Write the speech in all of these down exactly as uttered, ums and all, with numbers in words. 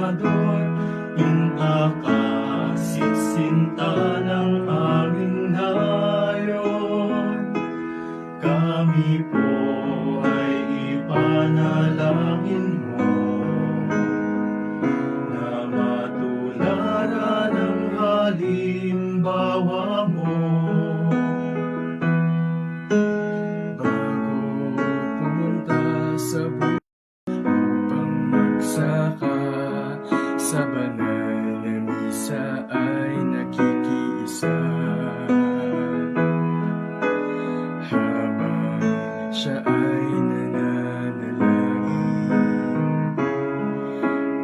Salvador, pinakasitsinta ng aming nayon. Kami po ay ipanalangin mo na matularan ang halimbawa mo. Bago pumunta sa upang magsaka sa banal na misa ay nakikiisa. Habang siya ay nananalangin,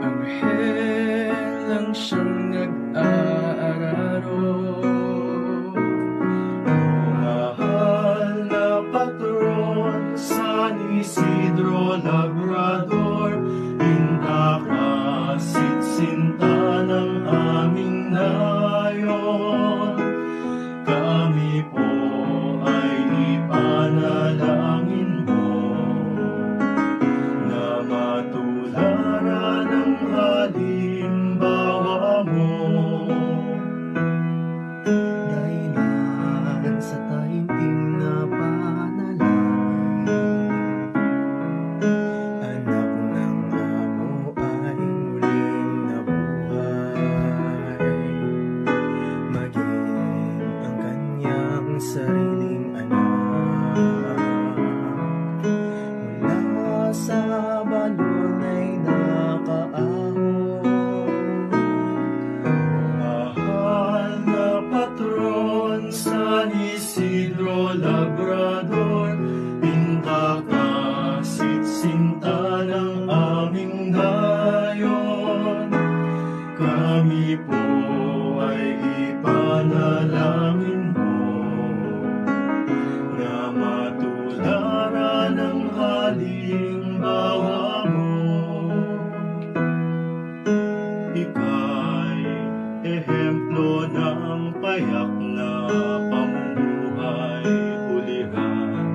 anghel ang siyang nag-aararo. Mahal na patron, San Isidro Labrador, pinakasitsinta ng aming nayon. Kami po ay ipanalangin mo na matularan ang halimbawa mo. Dahilan sa taimtim na panalangin, anak ng amo ay muling nabuhay, maging ang kanyang sariling anak. Mula sa balon ay nakaahon. Mahal na patron, San Isidro Labrador, pintakasitsinta ng aming nayon. Kami po ay ipanalangin mo na matularan ang halimbawa mo. Ika'y ehemplo ng payak na pamumuhay, ulihan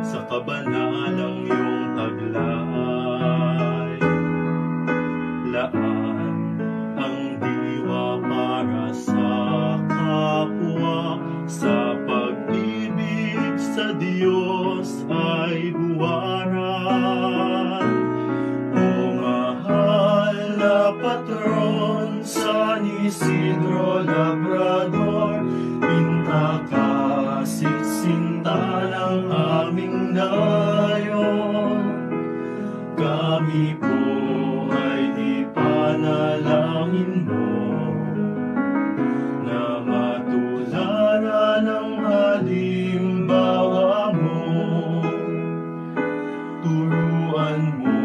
sa kabanalang iyong taglay. Laan ang diwa para sa kapwa, sa pag-ibig sa Dios ay huwaran. O mahal na patron, San Isidro Labrador, pintakasitsinta ng aming nayon. Kami po ay ipanalangin mo na matularan ang halimbawa mo. Turuan mo,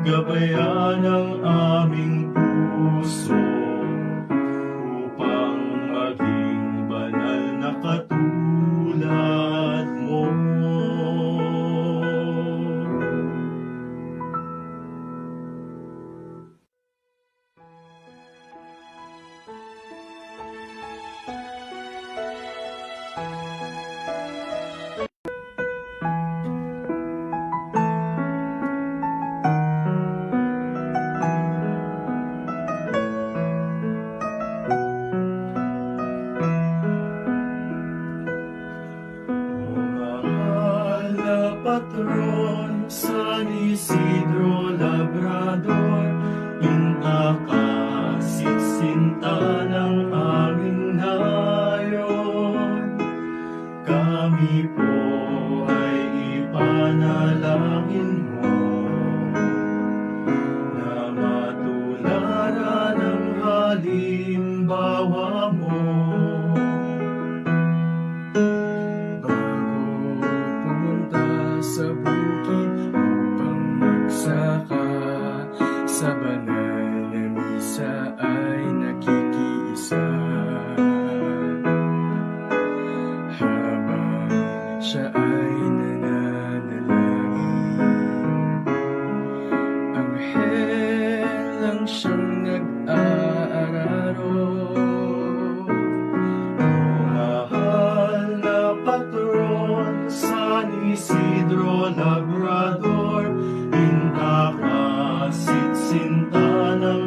gabayan ang aming puso upang maging banal na katulad mo. O mahal na patron, San Isidro Labrador, pinakasitsinta ng aming nayon. Kami po ay ipanalangin mo na matularan ang halimbawa mo. Bago pumunta sa bukid upang magsaka sa banal na misa ay nakikiisa. Habang siya ay nananalangin, anghel ang siyang nag-aararo. Mahal na patron, San Isidro Labrador, pintakasitsinta ng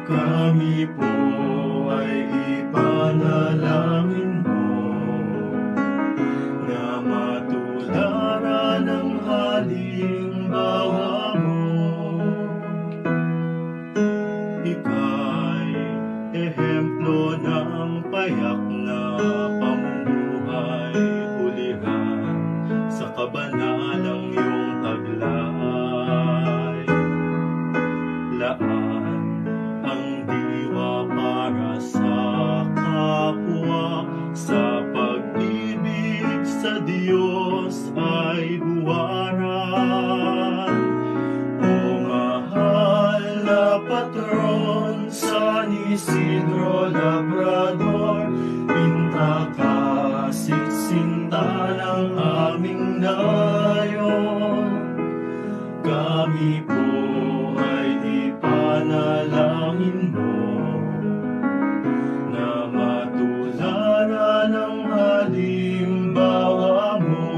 Kami po ay ipanalangin mo na matularan ang halimbawa mo. Ika'y ehemplo ng payak na pamumuhay, ulihan sa kabanalang iyong taglay. Laan ang diwa para sa kapwa, sa pag-ibig sa Dios ay huwaran. O mahal na patron, San Isidro Labrador, pinta ka sitsinta ng aming nayon. Kami po ay ipanalangin mo na matularan ang halimbawa mo.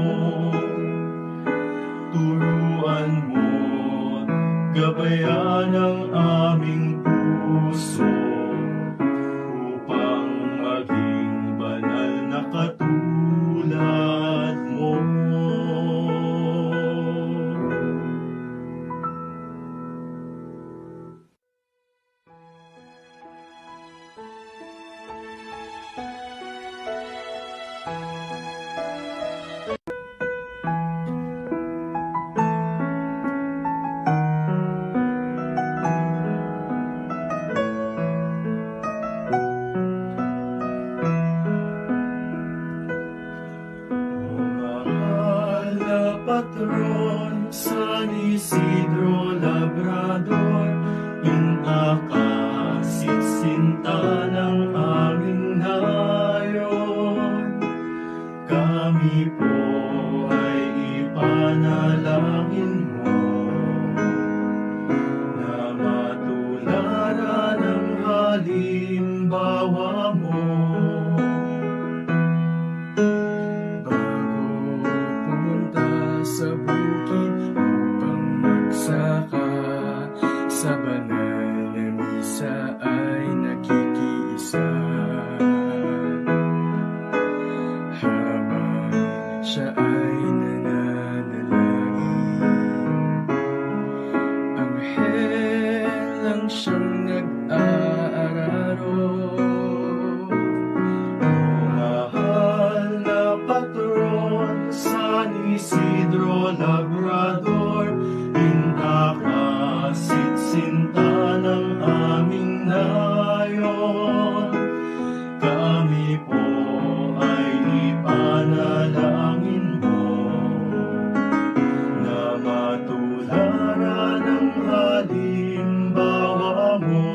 Turuan mo, gabayan ang aming puso upang maging banal na katulad mo. O mahal na patron, San Isidro Labrador, pinta ka sitsinta ng aming nayon. Kami po ay ipanalangin mo na matularan ang halimbawa mo. Bago pumunta sa bukid upang magsaka, sa banal na misa ay nakikiisa. Habang siya ay nananalangin, anghel ang siyang nag-aararo. Mahal na patron, San Isidro Labrador, pinta ka sitsinta ng aming nayon. Kami po ay ipanalangin mo na matularan ang halimbawa mo.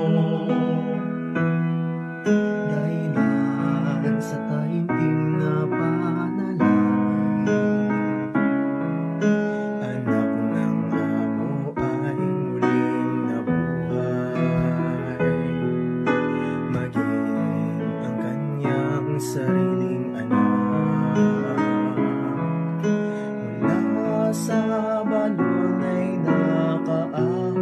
Dahilan sa taimtim na panalangin, anak ng amo ay muling nabuhay, maging ang kanyang sariling anak. Mula sa balon ay nakaahon.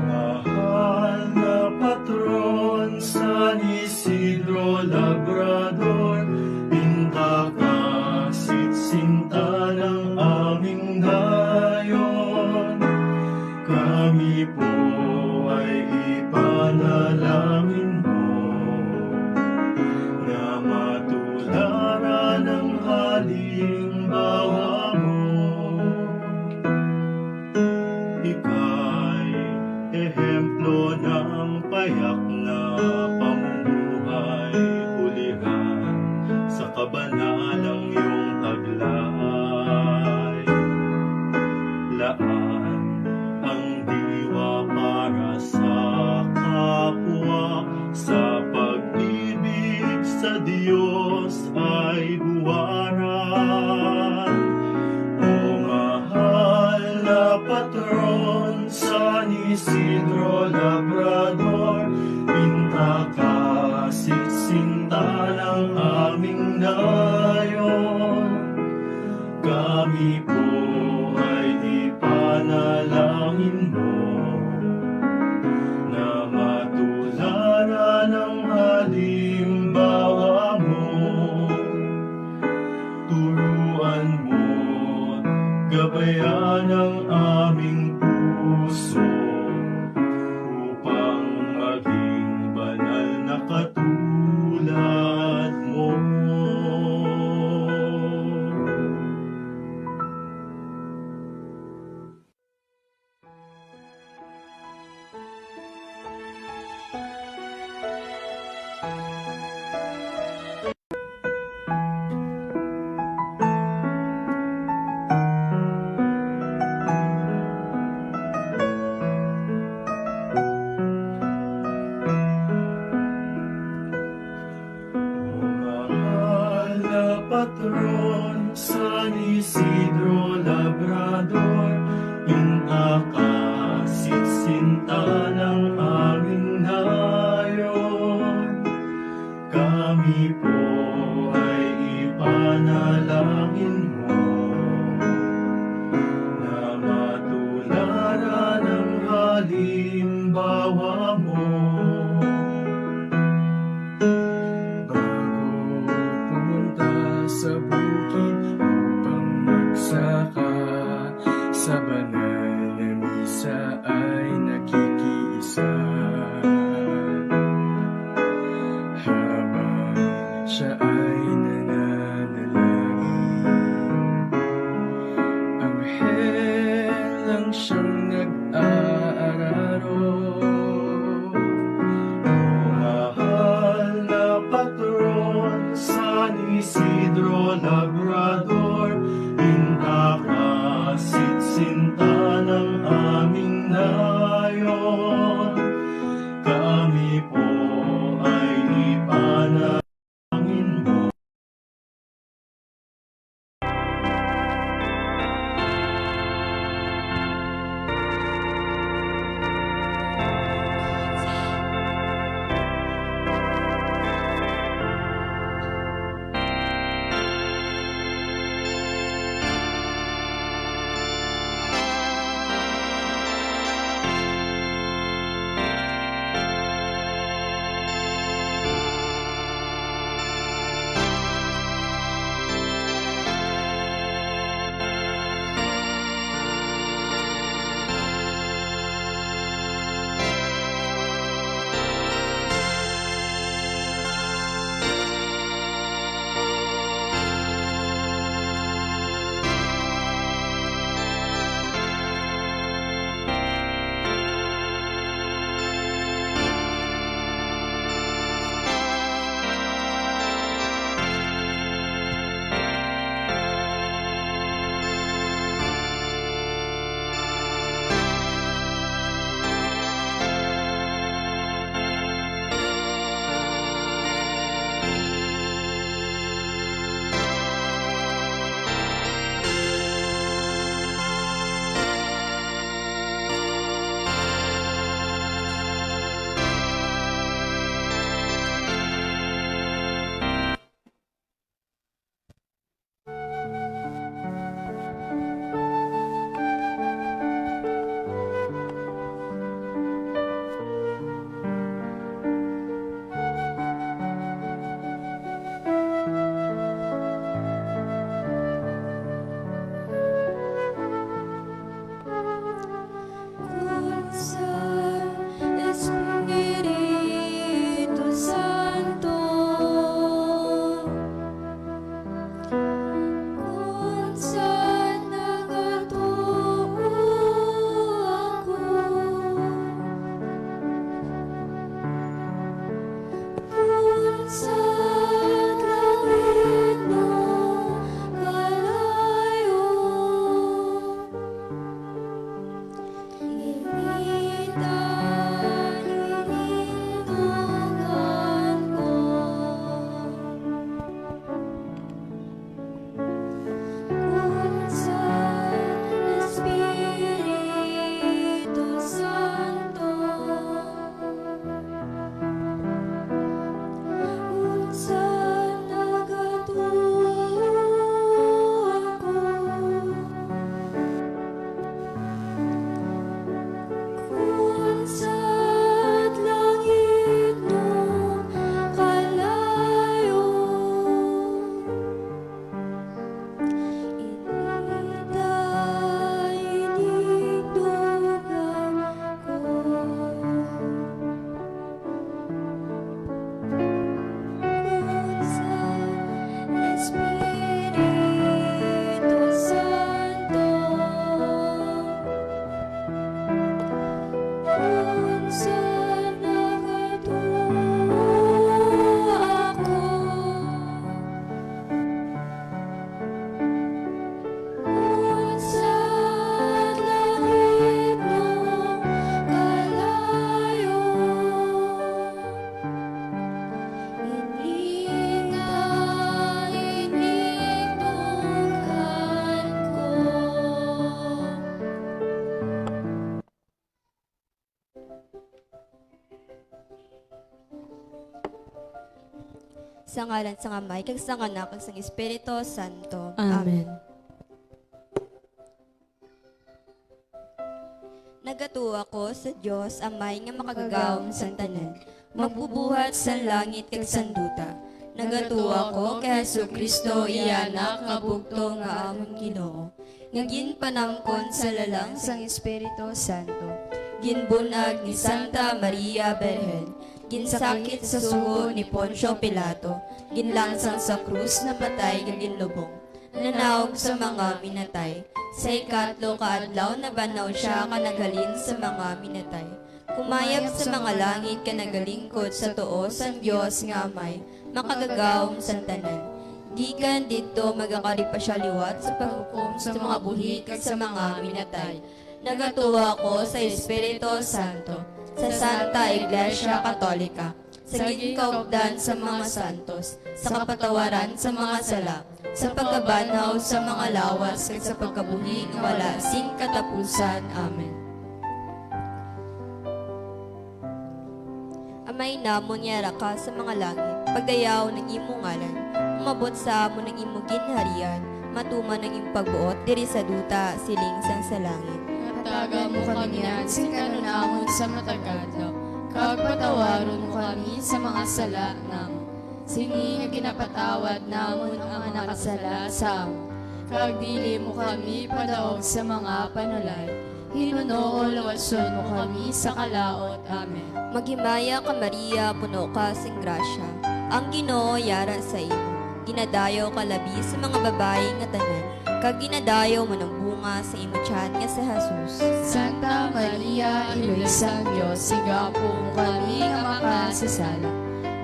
Mahal na patron, San Isidro Labrador, pinta ka sitsinta ng aming nayon. Kami po ay ipanalangin mo na matularan ang halimbawa mo. Ika'y ehemplo ng payak na pamumuhay, ulihan sa kabanalang iyong taglay. Laan ang diwa para sa kapwa, sa pag-ibig sa Dios ay huwaran. O mahal na patron, San Isidro Labrador, pinta ka Patron San Isidro Labrador, in-akasitsinta ng aming nayon. Kami po ay ipanalangin mo na matularan ang halimbawa mo. Bago pumunta sa bukid upang magsaka, sa banal na misa ay nakikiisa. Habang siya ay nananalangin, anghel lang siyang nag-aararo. Mahal na patron, San Isidro Labrador, in-akasitsinta ng aming nayon. Kami po ay ipanalangin mo. Kun sa Espiritu Santo, kun sa nagatuo ako, kun sa langit mo kalayo. Ipita ininunggan ko. Kun sa Espiritu Santo, kun Sa ngalan sang Amay, kag sang Anak, kag sang Espiritu Santo. Amen. Nagatuo ako sa Dios, Amay nga makagagahom sang tanan, magbubuhat sang langit kag sang duta. Nagatuo ako kay Jesu-Cristo, iya Anak nga bugtong nga amon Ginoo, nga ginpanamkon sa lalang sang Espiritu Santo. Ginbun-ag ni Santa Maria Birhen, ginsakit sa sugo ni Poncio Pilato, ginlansang sa krus, namatay kag ginlubong, nanaog sa mga minatay. Sa ikatlo ka adlaw nabanhaw sia kag naghalin sa mga minatay. Kumayab sa mga langit kag nagalingkod sa tuo sang Dios nga Amay, makagagahom sang tanan. Gikan didto magakari pa sia liwat sa paghukom sa mga buhi kag sa mga minatay. Nagatuo ako sa Espiritu Santo, sa Santa Iglesia Katolika, sa ginkaupdan sa mga santos, sa kapatawaran sa mga sala, sa pagkabanhaw sa mga lawas, kag sa pagkabuhi nga wala sing katapusan. Amen. Amay namon nga yara ka sa mga langit, pagdayaw ang imo ngalan, umabot sa amon ang imo ginharian, matuman ang imo pagbuot diri sa duta, siling sang sa langit. Hatagan mo kami niyan sing kan-on namon sa matag adlaw, kag patawaron mo kami sa mga sala namon, sini nga ginapatawad namon ang mga nakasala sa amon. Kag dili mo kami padaog sa mga panulay, hinuno luwason mo kami sa kalaut. Amen. Maghimaya ka, Maria, puno ka sing grasya, ang Ginoo yara sa imo. Ginadayaw ka labi sa mga babayi nga tanan, kag ginadayaw man ang bunga sa imo tiyan nga si Jesus. Santa Maria, Iloy sang Dios, igapo mo kami nga makasasala,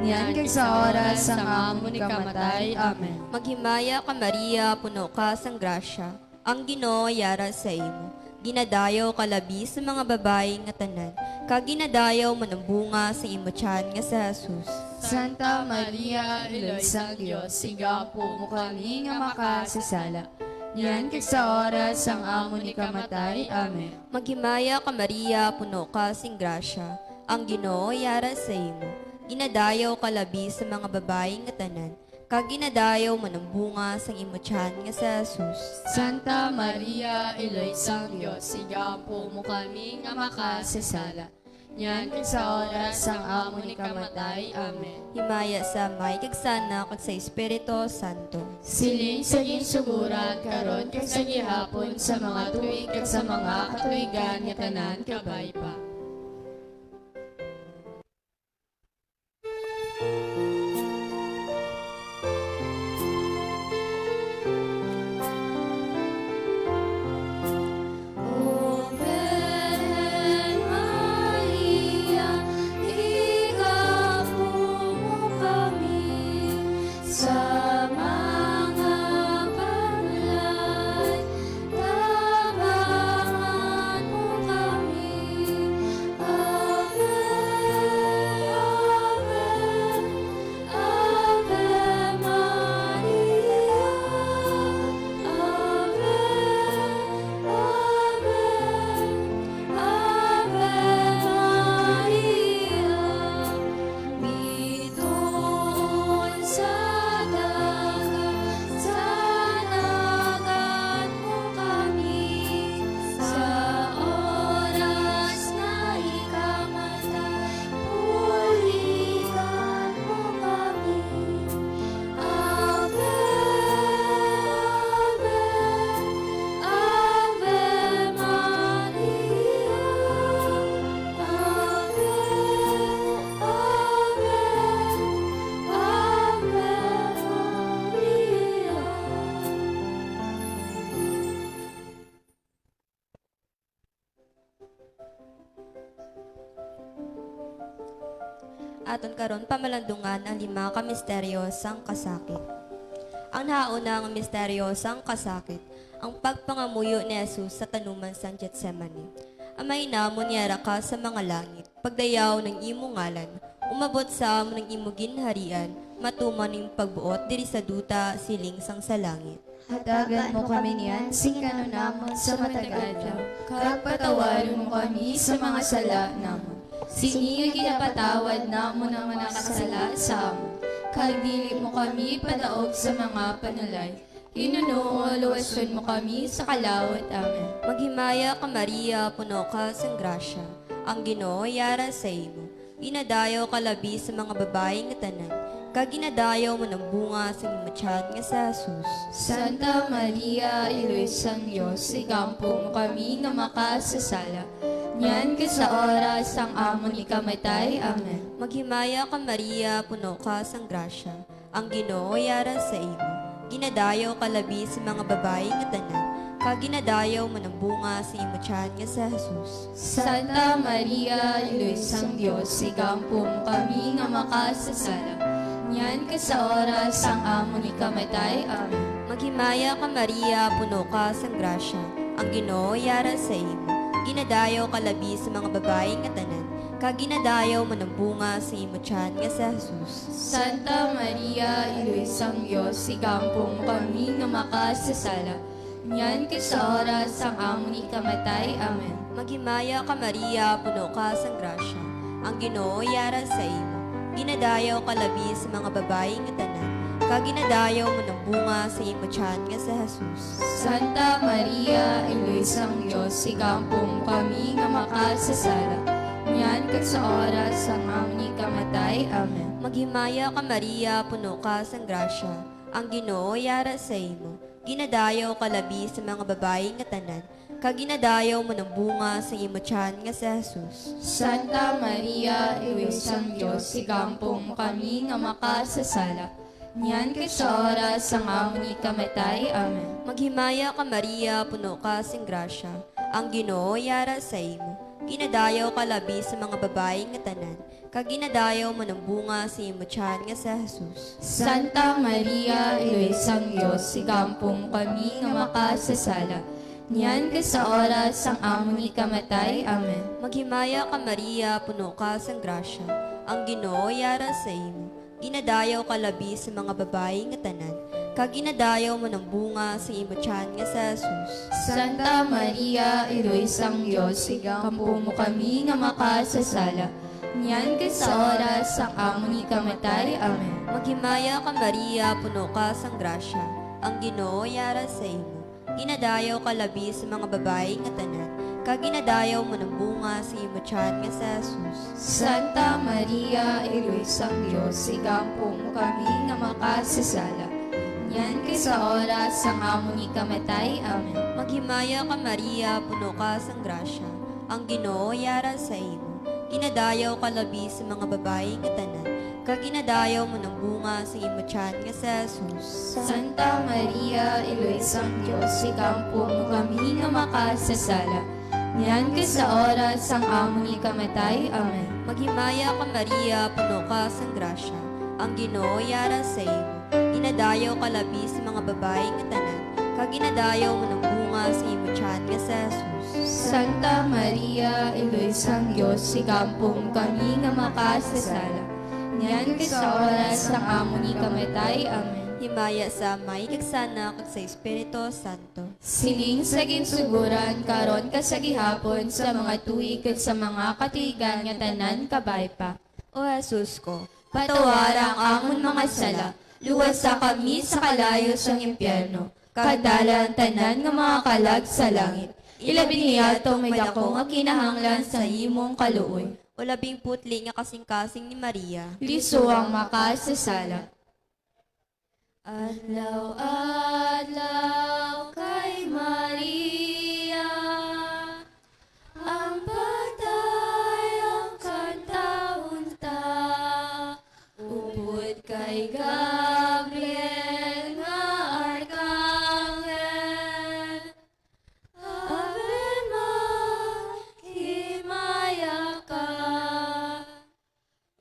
niyan kag sa oras sang amon ikamatay. Amen. Maghimaya ka, Maria, puno ka sang grasya, ang Ginoo yara sa imo. Ginadayaw ka labi sa mga babayi nga tanan, kag ginadayaw man ang bunga sa imo tiyan nga si Jesus. Santa Maria, Iloy sang Dios, igapo mo kami nga makasasala, niyan kag sa oras sang amon ikamatay. Amen. Maghimaya ka, Maria, puno ka sing grasya, ang Ginoo yara sa imo. Ginadayaw ka labi sa mga babayi nga tanan, kag ginadayaw man ang bunga sang imo tiyan nga si Jesus. Santa Maria, Iloy sang Dios, igapo mo kami nga makasasala, niyan kag sa oras sang amon ikamatay. Amen. Himaya sa Amay, kag sa Anak, kag sa Espiritu Santo. Siling sa ginsugoran, karon kag sa gihapon, sa mga tuig kag sa mga katuigan nga tanan. Kabay pa. O Birhen Maria, igapo mo kami sa mga panulay, tabangan mo kami. Ave, Ave, Ave Maria, Ave, Ave, Ave Maria. Bituon sa dagat, sa dagat mo kami, sa oras nga ikamatay, buligan mo kami. Ave, Ave, Ave Maria. Ave, Ave, Ave Maria. Aton karon pamalandungan ang lima ka misteryo sang kasakit. Ang nahauna nga misteryo sang kasakit, ang pagpangamuyo ni Jesus sa tanuman sang Getsemani. Amay namon nga yara ka sa mga langit, pagdayaw ang imo ngalan, umabot sa amon ang imo ginharian, matuman ang imo pagbuot diri sa duta, siling sang sa langit. Hatagan mo kami niyan sing kan-on namon sa matag adlaw, kag patawaron mo kami sa mga sala namon, Sini nga ginapatawad namon ang mga sala sa amon, kag dili mo kami padaog sa mga panulay, hinuno luwason mo kami sa kalawat. Amen. Maghimaya ka, Maria, puno ka sang grasya, ang Ginoo yara sa imo. Ginadayaw ka labi sa mga babayi nga tanan, kag ginadayaw man ang bunga sang imo tiyan nga si Jesus. Santa Maria, Iloy sang Dios, igampo mo kami nga makasasala, niyan kag sa oras sang amon ikamatay. Amen. Maghimaya ka, Maria, puno ka sang grasya, ang Ginoo yara sa imo. Ginadayaw ka labi sa mga babayi nga tanan, kag ginadayaw man ang bunga sa imo tiyan nga si Jesus. Santa Maria, Iloy sang Dios, igampo mo kami nga makasasala, niyan kag sa oras sang amon ikamatay. Amen. Maghimaya ka, Maria, puno ka sang grasya, ang Ginoo yara sa imo. Ginadayaw ka labi sa mga babayi nga tanan, kag ginadayaw man ang bunga sa imo tiyan nga si Jesus. Santa Maria, Iloy sang Dios, igampo mo kami nga makasasala, niyan kag sa oras sang amon ikamatay. Amen. Maghimaya ka, Maria, puno ka sang grasya, ang Ginoo yara sa imo. Ginadayaw ka labi sa mga babayi nga tanan, kag ginadayaw man ang bunga sa imo tiyan nga si Jesus. Santa Maria, Iloy sang Dios, igampo mo kami nga makasasala, niyan kag sa oras sang amon ikamatay. Amen. Maghimaya ka, Maria, puno ka sang grasya, ang Ginoo yara sa imo. Ginadayaw ka labi sa mga babayi nga tanan, kag ginadayaw man ang bunga sa imo tiyan nga si Jesus. Santa Maria, Iloy sang Dios, igampo mo kami nga makasasala, niyan kag sa oras sang amon ikamatay. Amen. Maghimaya ka, Maria, puno ka sing grasya, ang Ginoo yara sa imo. Ginadayaw ka labi sa mga babayi nga tanan, kag ginadayaw man ang bunga sa imo tiyan nga si Jesus. Santa Maria, Iloy sang Dios, igampo mo kami nga makasasala, niyan kag sa oras sang amon ikamatay. Amen. Maghimaya ka, Maria, puno ka sang grasya, ang Ginoo yara sa imo. Ginadayaw ka labi sa mga babayi nga tanan, kag ginadayaw man ang bunga sa imo tiyan nga si Jesus. Santa Maria, Iloy sang Dios, igampo mo kami nga makasasala, niyan kag sa oras sang amon ikamatay. Amen. Maghimaya ka, Maria, puno ka sang grasya, ang Ginoo yara sa imo. Ginadayaw ka labi sa mga babayi nga tanan, kag ginadayaw man ang bunga sa imo tiyan nga si Jesus. Santa Maria, Iloy sang Dios, igampo mo kami nga makasasala, niyan kag sa oras sang amon ikamatay. Amen. Maghimaya ka, Maria, puno ka sang grasya, ang Ginoo yara sa imo. Ginadayaw ka labi sa mga babayi nga tanan, kag ginadayaw man ang bunga sa imo tiyan nga si Jesus. Santa Maria, Iloy sang Dios, igampo mo kami nga makasasala, niyan kag sa oras sang amon ikamatay. Amen. Maghimaya ka, Maria, puno ka sang grasya, ang Ginoo yara sa imo. Ginadayaw ka labi sa mga babayi nga tanan, kag ginadayaw man ang bunga sa imo tiyan nga si Jesus. Santa Maria, Iloy sang Dios, igampo mo kami nga makasasala, niyan kag sa oras sang amon ikamatay. Amen. Himaya sa Amay, kag sa Anak, kag sa Espiritu Santo. Siling sa ginsuguran, karon kag sa gihapon, sa mga tuig, kag sa mga katuigan nga tanan kabay pa. O Jesus ko, patawara ang amon mga sala, luwasa kami sa kalayo sang impyerno, kag dala ang tanan nga mga kalag sa langit, ilabi niya ang may daku nga kinahanglan sa imong kaluoy. O labing putli nga kasingkasing ni Maria, liso ang makasasala. Adlaw-adlaw kay Maria, ang patay ang kanta unta, upod kay Gabriel nga arkanghel. Ave Maria, himaya ka,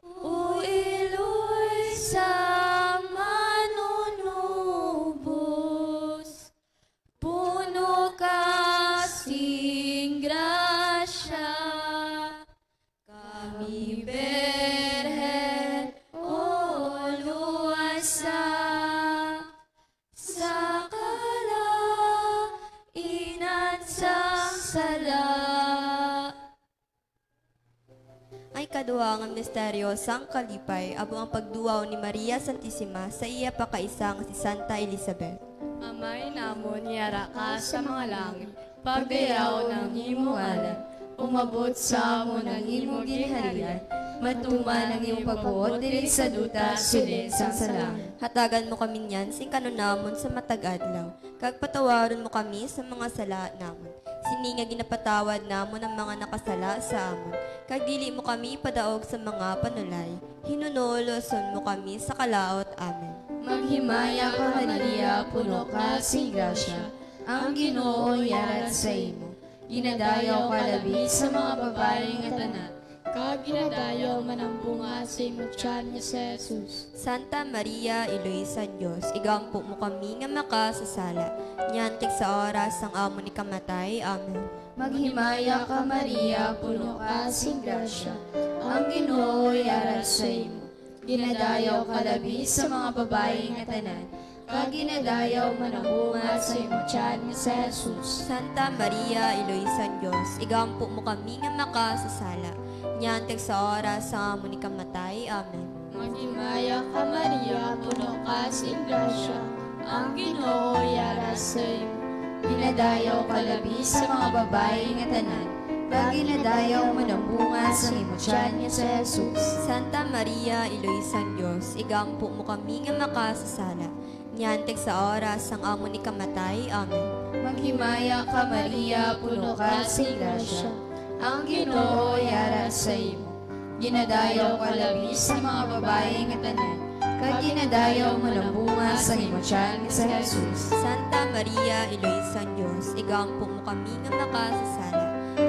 o iloy sang Manunubos. Ikaduha nga misteryo sang kalipay, amo ang pagduaw ni Maria Santisima sa iya pakaisa nga si Santa Elizabeth. Amay namon, yara ka sa mga langit, pagdayawon ang imo ngalan, umabot sa amon ang imo ginharian, matuman ang imo pagbuot diri sa duta, sulod sang sa langit. Hatagan mo kami niyan sing kan-on namon sa matag adlaw, kag patawaron mo kami sa mga sala namon, sini nga ginapatawad namon ang mga nakasala sa amon, kag dili mo kami padaog sa mga panulay, hinuno luwason mo kami sa kalaut. Amen. Maghimaya ka, Maria, puno ka sing grasya, ang Ginoo yara sa imo. Ginadayaw ka labi sa mga babayi nga tanan, kag ginadayaw man ang bunga sa imo tiyan nga si Jesus. Santa Maria, Iloy sang Dios, igampo mo kami nga makasasala, niantik sa oras sang amon ikamatay. Amen. Maghimaya ka, Maria, puno ka sing grasya, ang Ginoo yara sa imo. Ginadayaw ka labi sa mga babayi nga tanan, kag ginadayaw man ang bunga sa imo tiyan nga si Jesus. Santa Maria, Iloy sang Dios, igampo mo kami nga makasasala, niantik sa oras sang amon ikamatay. Amen. Maghimaya ka, Maria, puno ka sing grasya, ang Ginoo yara sa imo. Ginadayaw ka labi sa mga babayi nga tanan, kag ginadayaw man ang bunga sa imo tiyan nga si Jesus. Santa Maria, Iloy sang Dios, igampo mo kami nga makasasala, niantik sa oras sang amon ikamatay. Amen. Maghimaya ka, Maria, puno ka sing grasya, ang Ginoo yara sa imo. Ginadayaw ka labi sa mga babayi nga tanan, kag ginadayaw man ang bunga sang imo tiyan nga si Jesus. Santa Maria, Iloy sang Dios, igampo mo kami nga makasasala,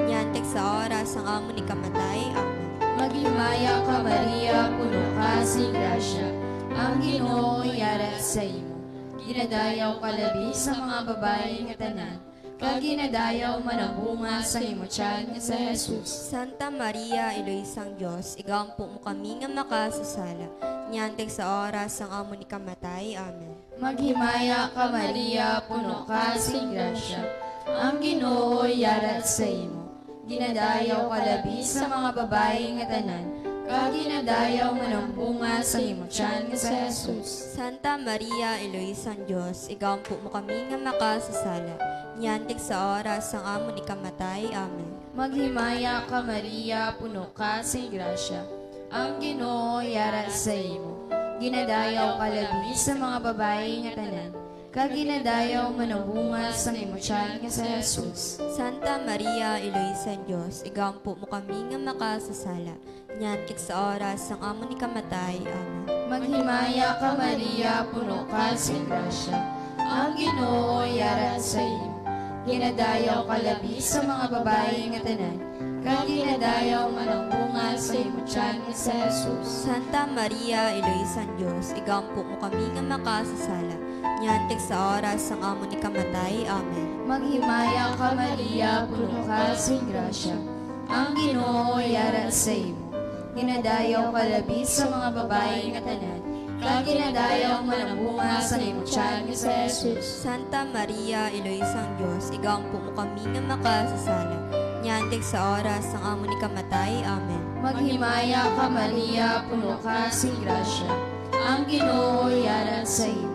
niantik sa oras sang amon ikamatay. Amen. Maghimaya ka, Maria, puno ka sing grasya, ang Ginoo yara sa imo. Ginadayaw ka labi sa mga babayi nga tanan, kag ginadayaw man ang bunga sang imo tiyan nga si Jesus. Santa Maria, Iloy sang Dios, igampo mo kami nga makasasala, niantik sa oras sang amon ikamatay. Amen. Maghimaya ka, Maria, puno ka sing grasya, ang Ginoo yara sa imo. Ginadayaw ka labi sa mga babayi nga tanan, kag ginadayaw man ang bunga sang imo tiyan nga si Jesus. Santa Maria, Iloy sang Dios, igampo mo kami nga makasasala, niantik sa oras sang amon ikamatay. Amen. Maghimaya ka, Maria, puno ka sing grasya, ang Ginoo yara sa imo. Ginadayaw ka labi sa mga babayi nga tanan, kag ginadayaw man ang bunga sang imo tiyan nga si Jesus. Santa Maria, Iloy sang Dios, igampo mo kami nga makasasala, niantik sa oras sang amon ikamatay. Amen. Maghimaya ka, Maria, puno ka sing grasya, ang Ginoo yara sa imo. Ginadayaw ka labi sa mga babayi nga tanan, kag ginadayaw man ang bunga sa imo tiyan nga si Jesus. Santa Maria, Iloy sang Dios, igampo mo kami nga makasasala, niantik sa oras sang amon ikamatay. Amen. Maghimaya ka, Maria, puno ka sing grasya, ang Ginoo yara sa imo. Ginadayaw ka labi sa mga babayi nga tanan, kag ginadayaw man ang bunga sa imo tiyan nga si Jesus. Santa Maria, Iloy sang Dios, igampo mo kami nga makasasala, niantik sa oras sang amon ikamatay. Amen. Maghimaya ka, Maria, puno ka sing grasya, ang Ginoo yara sa imo.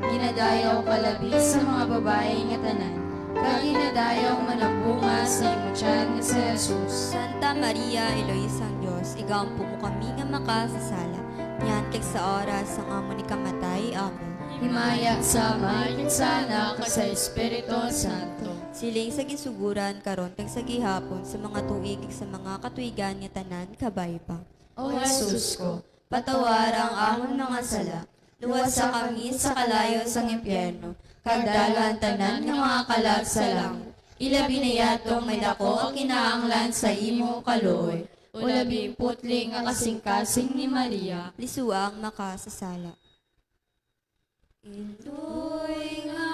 Ginadayaw ka labi sa mga babayi nga tanan, kag ginadayaw man ang bunga sa imo tiyan nga si Jesus. Santa Maria, Iloy sang Dios, igampo mo kami nga makasasala, niantik sa oras sang amon ikamatay. Amen. Himaya sa Amay, kag sa Anak, kag sa Espiritu Santo. Siling sa ginsugoran, karon kag sa gihapon, sa mga tuig, kag sa mga katuigan nga tanan. Kabay pa. O Jesus ko, patawara ang amon mga sala, luwasa kami sa kalayo sang impyerno, kag dala ang tanan nga mga kalag sa langit, ilabi na yadtong may daku nga kinahanglan sa imo kaluoy. O labi putli nga kasingkasing ni Maria. Lisua ang makasasala. Indoy nga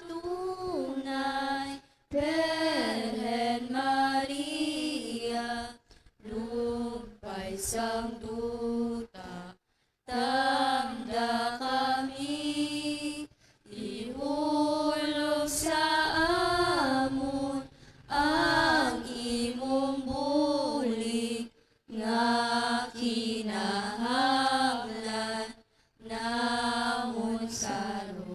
tunay, Birhen Maria, lugpay sang duta, tamda kami, ihulog sa amon ang imong bulig, nga kinahanglan namon karon.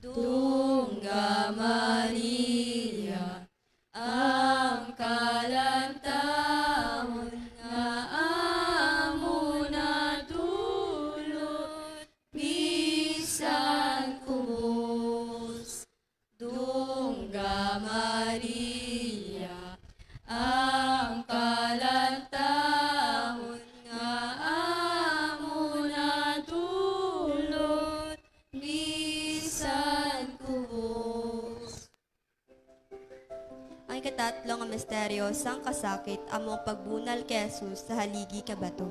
Dungga Maria, ang kalantahon nga amo natulon, bisan kubos. Dungga Maria, ang kalantahon nga amo natulon, bisan kubos. Ang ikatatlo nga misteryo sang kasakit amo ang pagbunal kay Jesus sa haligi ka bato.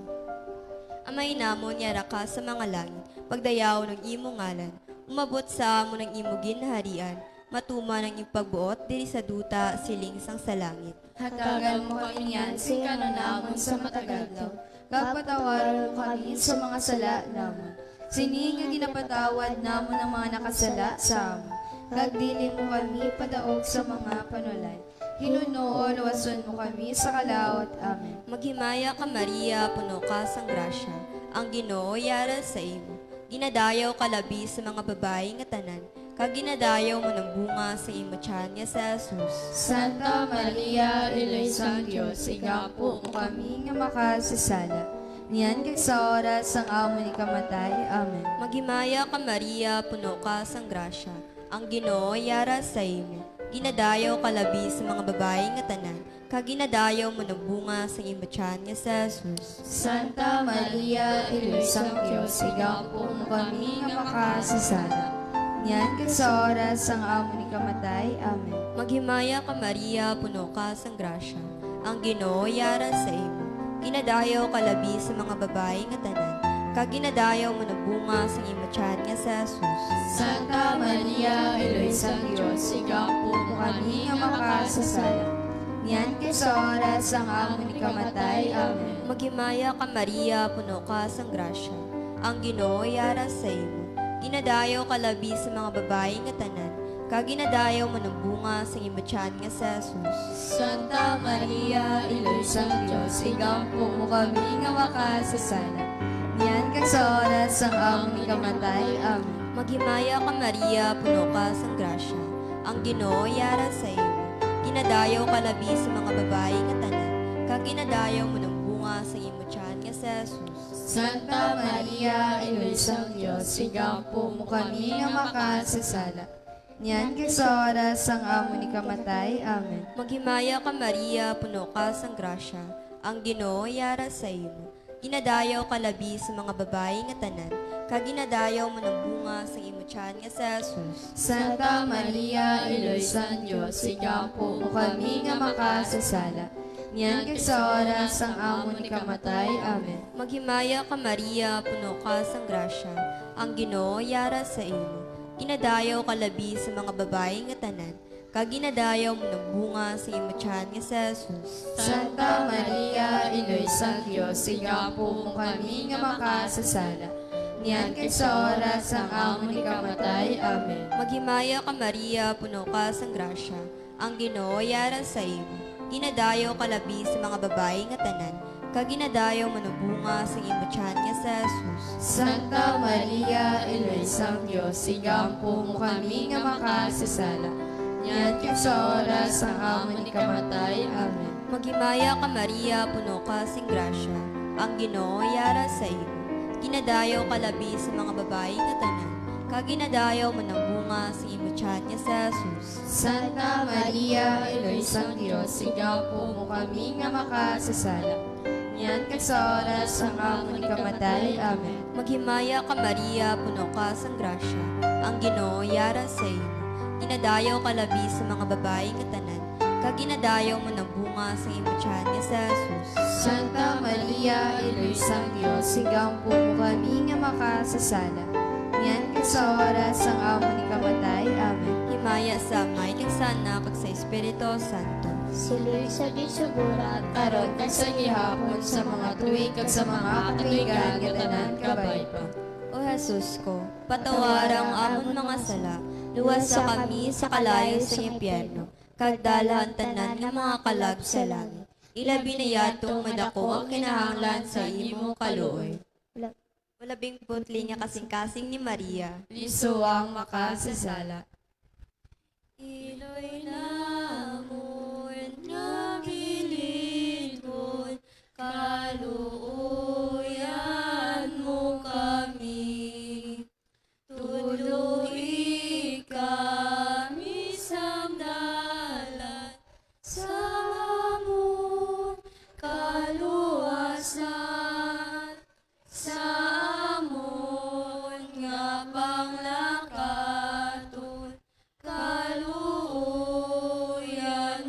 Amay namon, yara ka sa mga langit, pagdayawon ang imo ngalan, umabot sa amon ang imo ginharian, matuman ang imo pagbuot diri sa duta siling sang sa langit. Hatagan mo kami niyan sing kanon namon sa matag adlaw, kag patawaron mo kami sa mga sala namon, sini nga ginapatawad namon ang mga nakasala sa amon, kag dili mo kami padaog sa mga panulay. Hinunoo, luwason mo kami sa kalaut. Amen. Maghimaya ka, Maria, puno ka sang grasya, ang Ginoo yara sa imo. Ginadayaw ka labi sa mga babayi nga tanan, kag ginadayaw man ang bunga sa imo tiyan nga si Jesus. Santa Maria, Iloy sang Dios, igampo mo kami nga makasasala, niyan kag sa oras sang amon ikamatay. Amen. Maghimaya ka, Maria, puno ka sang grasya, ang Ginoo yara sa imo. Ginadayaw ka labi sa mga babayi nga tanan, kag ginadayaw man ang bunga sang imo tiyan nga si Jesus. Santa Maria, Iloy sang Dios, igampo mo kami nga makasasala, niyan kag sa oras sang amon ikamatay. Amen. Maghimaya ka, Maria, puno ka sang grasya, ang Ginoo yara sa imo. Ginadayaw ka labi sa mga babayi nga tanan, kag ginadayaw man ang bunga sang imo tiyan nga si Jesus. Santa Maria, Iloy sang Dios, igampo mo kami nga makasasala, niyan kag sa oras sang amon ikamatay. Amen. Maghimaya ka, Maria, puno ka sang grasya, ang Ginoo yara sa imo. Ginadayaw ka labi sa mga babayi nga tanan, kag ginadayaw man ang bunga sang imo tiyan nga si Jesus. Santa Maria, Iloy sang Dios, igampo mo kami nga makasasala, niyan kag sa oras sang amon ikamatay. Amen. Maghimaya ka, Maria, puno ka sang grasya, ang Ginoo yara sa imo. Ginadayaw ka labi sa mga babayi nga tanan, kag ginadayaw man ang bunga sang imo tiyan nga si Jesus. Santa Maria, Iloy sang Dios, igampo mo kami nga makasasala, niyan kag sa oras sang amon ikamatay. Amen. Maghimaya ka, Maria, puno ka sang grasya, ang Ginoo yara sa imo. Ginadayaw ka labi sa mga babayi nga tanan, kag ginadayaw man ang bunga sang imo tiyan nga si Jesus. Santa Maria, Iloy sang Dios, igampo mo kami nga makasasala, niyan kag sa oras sang amon ikamatay. Amen. Maghimaya ka, Maria, puno ka sang grasya, ang Ginoo yara sa imo. Ginadayaw ka labi sa mga babayi nga tanan, kag ginadayaw man ang bunga sa imo tiyan nga si Jesus. Santa Maria, Iloy sang Dios, igampo mo kami nga makasasala, niyan kag sa oras sang amon ikamatay. Amen. Maghimaya ka, Maria, puno ka sang grasya, ang Ginoo yara sa imo. Ginadayaw ka labi sa mga babayi nga tanan, kag ginadayaw man ang bunga sang imo tiyan nga si Jesus. Santa Maria, Iloy sang Dios, igampo mo kami nga makasasala, niyan kag sa oras sang amon ikamatay. Amen. Maghimaya ka, Maria, puno ka sing grasya, ang Ginoo yara sa imo. Ginadayaw ka labi sa mga babayi nga tanan, kag ginadayaw man ang bunga sang imo tiyan nga si Jesus. Santa Maria, Iloy sang Dios, igampo mo kami nga makasasala, niyan kag sa oras sang amon ikamatay. Amen. Maghimaya ka, Maria, puno ka sang grasya, ang Ginoo yara sa imo. Ginadayaw ka labi sa mga babayi nga tanan, kag ginadayaw man ang bunga sang imo tiyan nga si Jesus. Santa Maria, Iloy sang Dios, igampo mo kami nga makasasala, niyan kag sa oras sang amon ikamatay. Amen. Himaya sa Amay, kag sa Anak, kag sa Espiritu Santo. Siling sa ginsugura, karon kag sa gihapon, sa mga tuig, kag sa mga katuigan nga tanan kabay pa. O Jesus ko, patawara ang amon mga sala, luwasa kami sa kalayo sa impyerno, kag dala ang tanan nga mga kalag sa langit. ilabi na yadtong madako ang kinahanglan sa imo kaluoy. Malabing putli nga kasingkasing ni Maria. Lisua ang makasasala. Iloy namon nga gilidhon, kaluoyan mo kami. Tudloi kami sang dalan sa amon kaluwasan, sa amon nga panglakaton, kaluoyan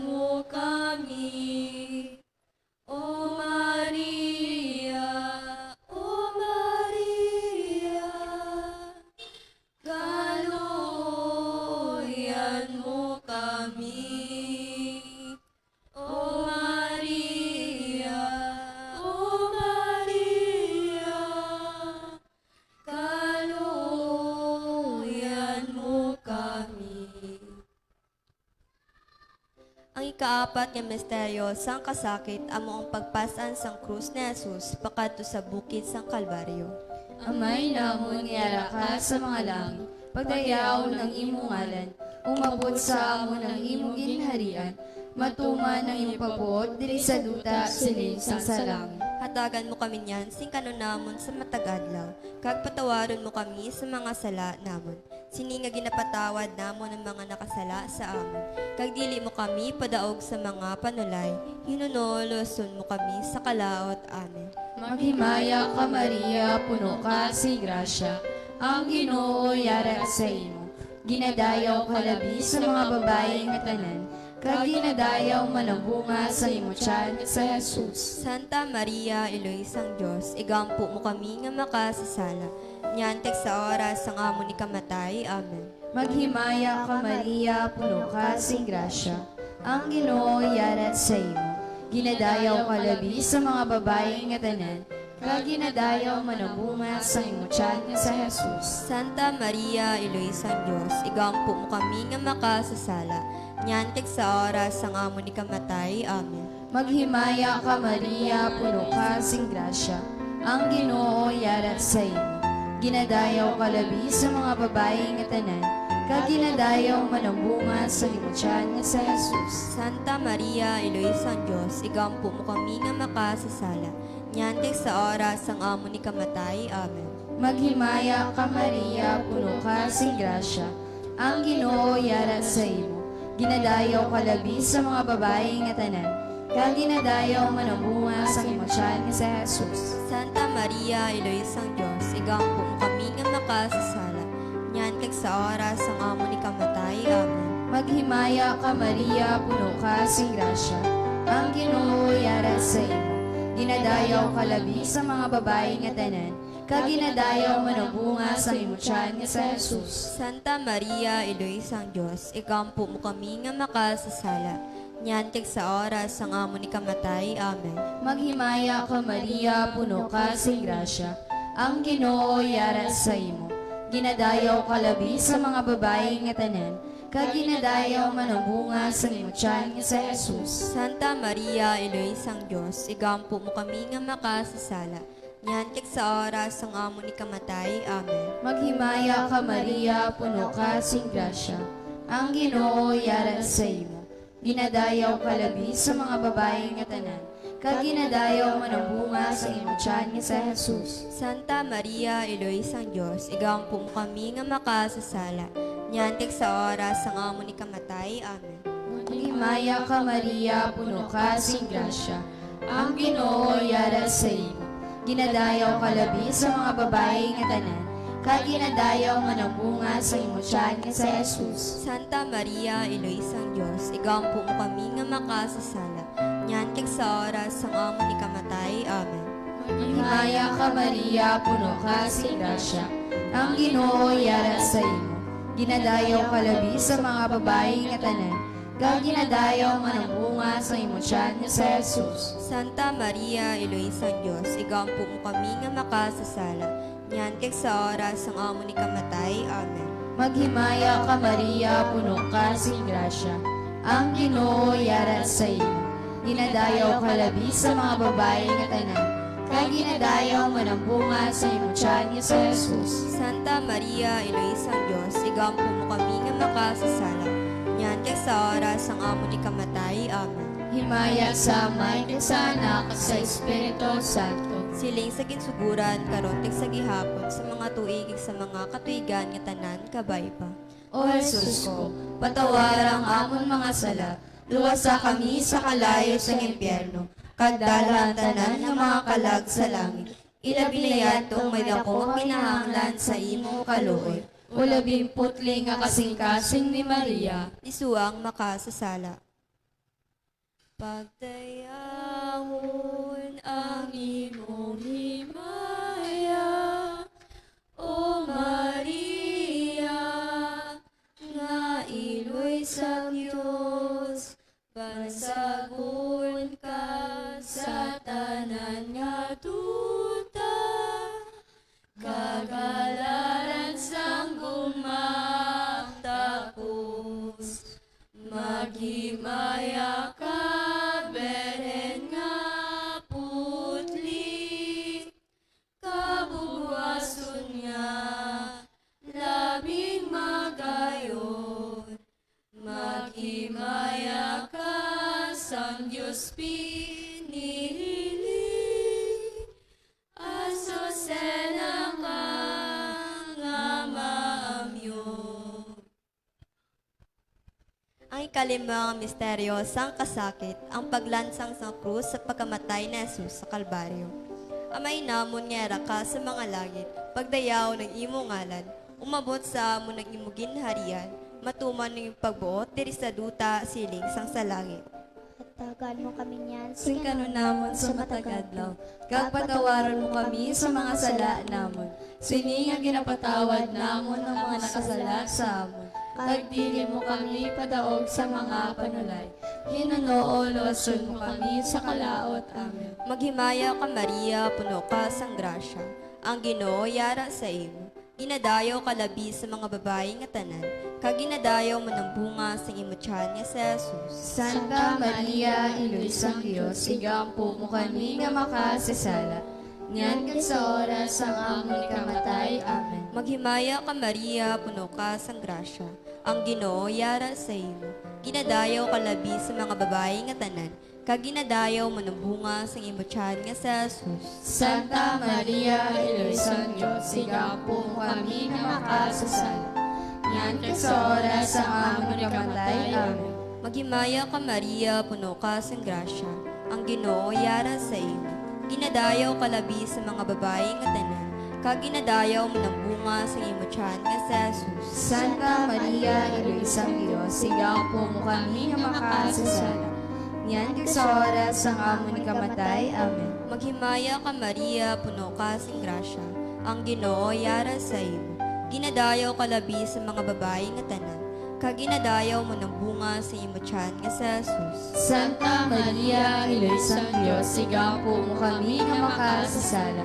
mo kami. O Maria, O Maria, kaluoyan mo kami. O Maria, O Maria, kaluoyan mo kami. Ang ikaapat nga misteryo sang kasakit amo ang pagpas-an sang krus ni Jesus pakadto sa bukid sang Kalbaryo. Amay namon nga yara ka sa mga langit, pagdayaon ang imo ngalan, umabot sa amon ang imo ginharian, matuman ang imo pagbuot diri sa duta siling sang sa langit. Hatagan mo kami niyan sing kanon namon sa matag adlaw, kag patawaron mo kami sa mga sala namon, sini nga ginapatawad namon ang mga nakasala sa amon, kag dili mo kami padaog sa mga panulay, hinuno luwason mo kami sa kalaut. Amen. Maghimaya ka, Maria, puno ka sing grasya, ang Ginoo yara sa imo. Ginadayaw ka labi sa mga babayi nga tanan, kag ginadayaw man ang bunga sa imo tiyan nga sa Jesus. Santa Maria, Iloy sang Dios, igampo mo kami nga makasasala, niyan kag sa oras sang amon ikamatay. Amen. Maghimaya ka, Maria, puno ka sing grasya, ang Ginoo yara sa imo. Ginadayaw ka labi sa mga babayi nga tanan, kag ginadayaw man ang bunga sa imo tiyan nga sa Jesus. Santa Maria, Iloy sang Dios, igampo mo kami nga makasasala, niyan kag sa oras sang amon ikamatay. Amen. Maghimaya ka, Maria, puno ka sing grasya, ang Ginoo yara sa imo. Ginadayaw ka labi sa mga babayi nga tanan, kag ginadayaw man ang bunga sa imo tiyan nga sa Jesus. Santa Maria, Iloy sang Dios, igampo mo kami nga makasasala, niyan kag sa oras sang amon ikamatay. Amen. Maghimaya ka, Maria, puno ka sing grasya, ang Ginoo yara sa imo. Ginadayaw ka labi sa mga babayi nga tanan, kag ginadayaw man ang bunga sang imo tiyan nga sa Jesus. Santa Maria, Iloy sang Dios, igampo mo kami nga makasasala, niyan kag sa oras sang amon ikamatay. Amen. Maghimaya ka, Maria, puno ka sing grasya, ang Ginoo yara sa imo. Ginadayaw ka labi sa mga babayi nga tanan, kag ginadayaw man ang bunga sang imo tiyan nga sa Jesus. Santa Maria, Iloy sang Dios, igampo mo kami nga makasasala, niyan kag sa oras sang amon ikamatay. Amen. Maghimaya ka, Maria, puno ka sing grasya, ang Ginoo yara sa imo. Ginadayaw ka labi sa mga babayi nga tanan, kag ginadayaw man ang bunga sang imo tiyan nga sa Jesus. Santa Maria, Iloy sang Dios, igampo mo kami nga makasasala, niyan kag sa oras sang amon ikamatay. Amen. Maghimaya ka, Maria, puno ka sing grasya, ang Ginoo yara sa imo. Ginadayaw ka labi sa mga babayi nga tanan, kag ginadayaw man ang bunga sang imo tiyan nga sa Jesus. Santa Maria, Iloy sang Dios, igampo mo kami nga makasasala, niyan kag sa oras sang amon ikamatay. Amen. Maghimaya ka, Maria, puno ka sing grasya, ang Ginoo yara sa imo. Ginadayaw ka labi sa mga babayi nga tanan, kag ginadayaw man ang bunga sang imo tiyan nga sa Jesus. Santa Maria, Iloy sang Dios, igampo mo kami nga makasasala, niyan kag sa oras sang amon ikamatay. Amen. Maghimaya ka, Maria, puno ka sing grasya, ang Ginoo yara sa imo. Ginadayaw ka labi sa mga babayi nga tanan, kag ginadayaw man ang bunga sang imo tiyan nga sa Jesus. Santa Maria, Iloy sang Dios, igampo mo kami nga makasasala, niyan kag sa oras sang amon ikamatay. Amen. Maghimaya ka, Maria, puno ka sing grasya, ang Ginoo yara sa imo. Ginadayaw ka labi sa mga babayi nga tanan, kag ginadayaw man ang bunga sa imong tiyan nga si Jesus. Santa Maria, Iloy sang Dios, igampo mo kami nga makasasala, niyan kag sa oras sang amon ikamatay. Amen. Himaya sa Amay, kag sa Anak, kag sa Espiritu Santo. Siling sa ginsuguran, karon kag sa gihapon, sa mga tuig, kag sa mga katuigan nga tanan. Kabay pa. O Jesus ko, patawara ang amon mga sala, luwasa kami sa kalayo sang impyerno, kag dala ang tanan nga mga kalag sa langit. Ilabi na yadtong may daku nga kinahanglan sa imo kaluoy. O labing putli nga kasingkasing ni Maria. Isuang makasasala. Pagdayahon ang imong himaya, O Maria, nga iloy sa Dios, bansagon ka sa tanan nga duta, kag halaran sang gugma, tapos maghimaya ka, Birhen nga putli, kabugawason nga labing magayon. Maghimaya ka sang Dios pinili, Azucena ka nga maamyo. Ang ikalima nga misteryo sang kasakit, ang paglansang sang krus sa pagkamatay ni Jesus sa Kalbaryo. Amay namon nga yara ka sa mga langit, pagdayawon ang imo ngalan, umabot sa amon ang imo ginharian, matuman ang imo pagbuot diri sa duta siling sang sa langit. Hatagan mo kami niyan sing kanunamon sa matag adlaw, kag patawaron mo kami sa mga sala namon, sini nga ginapatawad namon ang mga nakasala sa amon, kag dili mo kami padaog sa mga panulay, hinuno luwason mo kami sa kalaut. Amen. Maghimaya ka, Maria, puno ka sang grasya, ang Ginoo yara sa imo. Ginadayaw ka labi sa mga babayi nga tanan, kag ginadayaw man ang bunga sang imo tiyan nga si Jesus. Santa Maria, Iloy sang Dios, igampo mo kami nga makasasala, niyan kag sa oras sang amon ikamatay. Amen. Maghimaya ka, Maria, puno ka sang grasya, ang Ginoo yara sa imo. Ginadayaw ka labi sa mga babayi nga tanan, kag ginadayaw man ang bunga sang imo tiyan nga si Jesus. Santa Maria, Iloy sang Dios, igampo mo kami nga makasasala, niyan kag sa oras sang amon ikamatay. Amen. Maghimaya ka, Maria, puno ka sang grasya, ang Ginoo yara sa imo. Ginadayaw ka labi sa mga babayi nga tanan, kag ginadayaw man ang bunga sang imo tiyan nga si Jesus. Santa Maria, Iloy sang Dios, igampo mo kami nga makasasala, niyan kag sa oras sang amon ikamatay. Amen. Maghimaya ka, Maria, puno ka sing grasya, ang Ginoo yara sa imo. Ginadayaw ka labi sa mga babayi nga tanan, kag ginadayaw man ang bunga sa imo tiyan nga si Jesus. Santa Maria, Iloy sang Dios, igampo mo kami nga makasasala,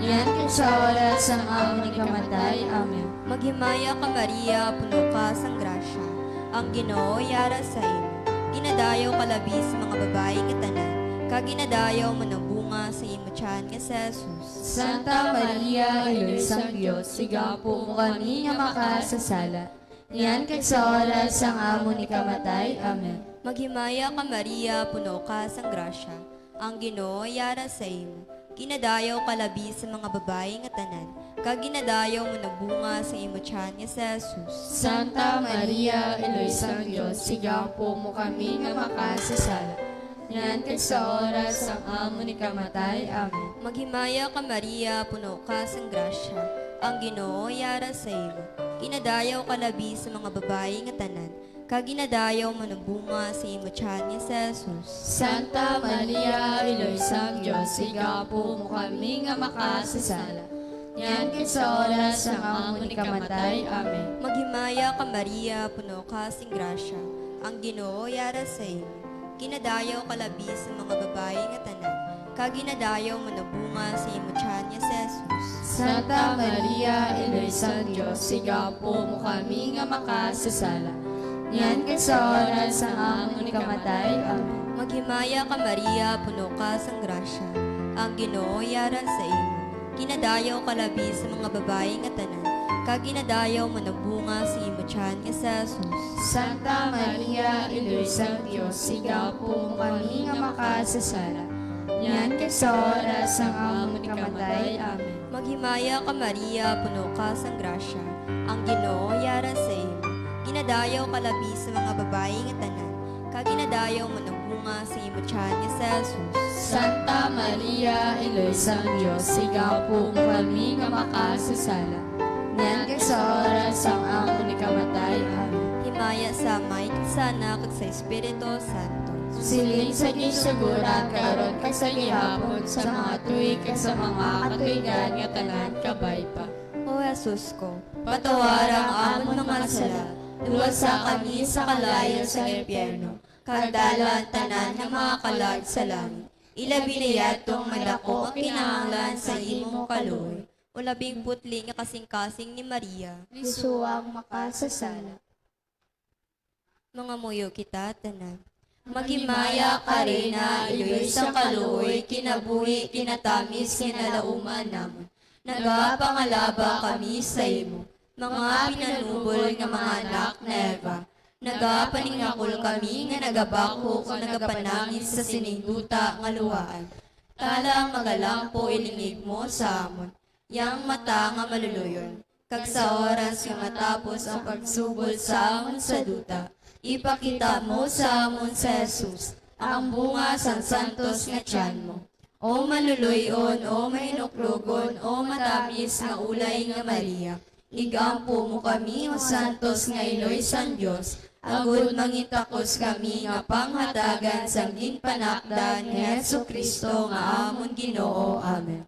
niyan kag sa oras sang amon ikamatay. Amen. Maghimaya ka, Maria, puno ka sang grasya, ang Ginoo yara sa imo. Ginadayaw ka labi sa mga babayi nga tanan, kag ginadayaw man ang bunga sa imo tiyan nga si Jesus. Santa Maria, Iloy sang Dios, igampo mo kami nga makasasala, niyan kag sa oras sang amon ikamatay. Amen. Maghimaya ka, Maria, puno ka sang grasya, ang Ginoo yara sa imo. Ginadayaw ka labi sa mga babayi nga tanan, kag ginadayaw man ang bunga sa imo tiyan nga si Jesus. Santa Maria, Iloy sang Dios, igampo mo kami nga makasasala, niyan kag sa oras sang amon ikamatay. Amen. Maghimaya ka, Maria, puno ka sang grasya, ang Ginoo yara sa imo. Ginadayaw ka labi sa mga babayi nga tanan, kag ginadayaw man ang bunga sa imo tiyan nga si Jesus. Santa Maria, Iloy sang Dios, igampo mo kami nga makasasala, niyan kag sa oras sang amon ikamatay. Amen. Maghimaya ka, Maria, puno ka sing grasya, ang Ginoo yara sa imo. Ginadayaw ka labi sa mga babayi nga tanan, kag ginadayaw man ang bunga sa imo tiyan nga si Jesus. Santa Maria, Iloy sang Dios, igampo mo kami nga makasasala, niyan kag sa oras sang amon ikamatay. Amen. Maghimaya ka, Maria, puno ka sang grasya, ang Ginoo yara sa imo. Ginadayaw ka labi sa mga babayi nga tanan, kag ginadayaw man ang bunga sa imo tiyan nga si Jesus. Santa Maria, Iloy sang Dios, igampo mo kami nga makasasala, niyan kag sa oras sang amon ikamatay. Amen. Maghimaya ka, Maria, puno ka sang grasya, ang Ginoo yara sa imo. Ginadayaw ka labi sa mga babayi nga tanan, kag ginadayaw man ang bunga sa imo tiyan nga si Jesus. Santa Maria, Iloy sang Dios, igampo mo kami nga makasasala, niyan kag sa oras sang amon ikamatay. Amen. Himaya sa Amay, kag sa Anak, kag sa Espiritu Santo. Siling sa ginsugoran, karon kag sa gihapon, sa mga tuig kag sa mga katuigan nga tanan. Kabay pa. O Jesus ko, patawara ang amon mga sala, luwasa kami sa kalayo sa impyerno, kag dala ang tanan nga mga kalag sa langit, ilabi na yadtong may daku nga kinahanglan sa imo kaluoy. O labing putli nga kasingkasing ni Maria, Isuwang makasasala. Mangamuyo kita tanan. Maghimaya ka, Reyna, iloy sang kaluoy, kinabuhi, kinatamis nga nalauman namon. Nagapangalaba kami sa imo, mga pinanubol nga mga anak ni Eva. Nagapaningakol kami nga nagabakho kag nagapanangis sa sining duta nga luhaan. Tala, magalampo, ilingig mo sa amon yang mata nga maluloyon, kag sa oras nga matapos ang pagsubol sa amon sa duta, ipakita mo sa amon si Jesus, ang bunga sang santos nga tiyan mo. O maluloy-on, o mahinuklogon, o matamis nga ulay nga Maria, igampo mo kami, o santos nga iloy sang Dios, agod mangintakos kami nga panghatagan sang ginpanakdan ni Jesu-Cristo nga amon Ginoo. Amen.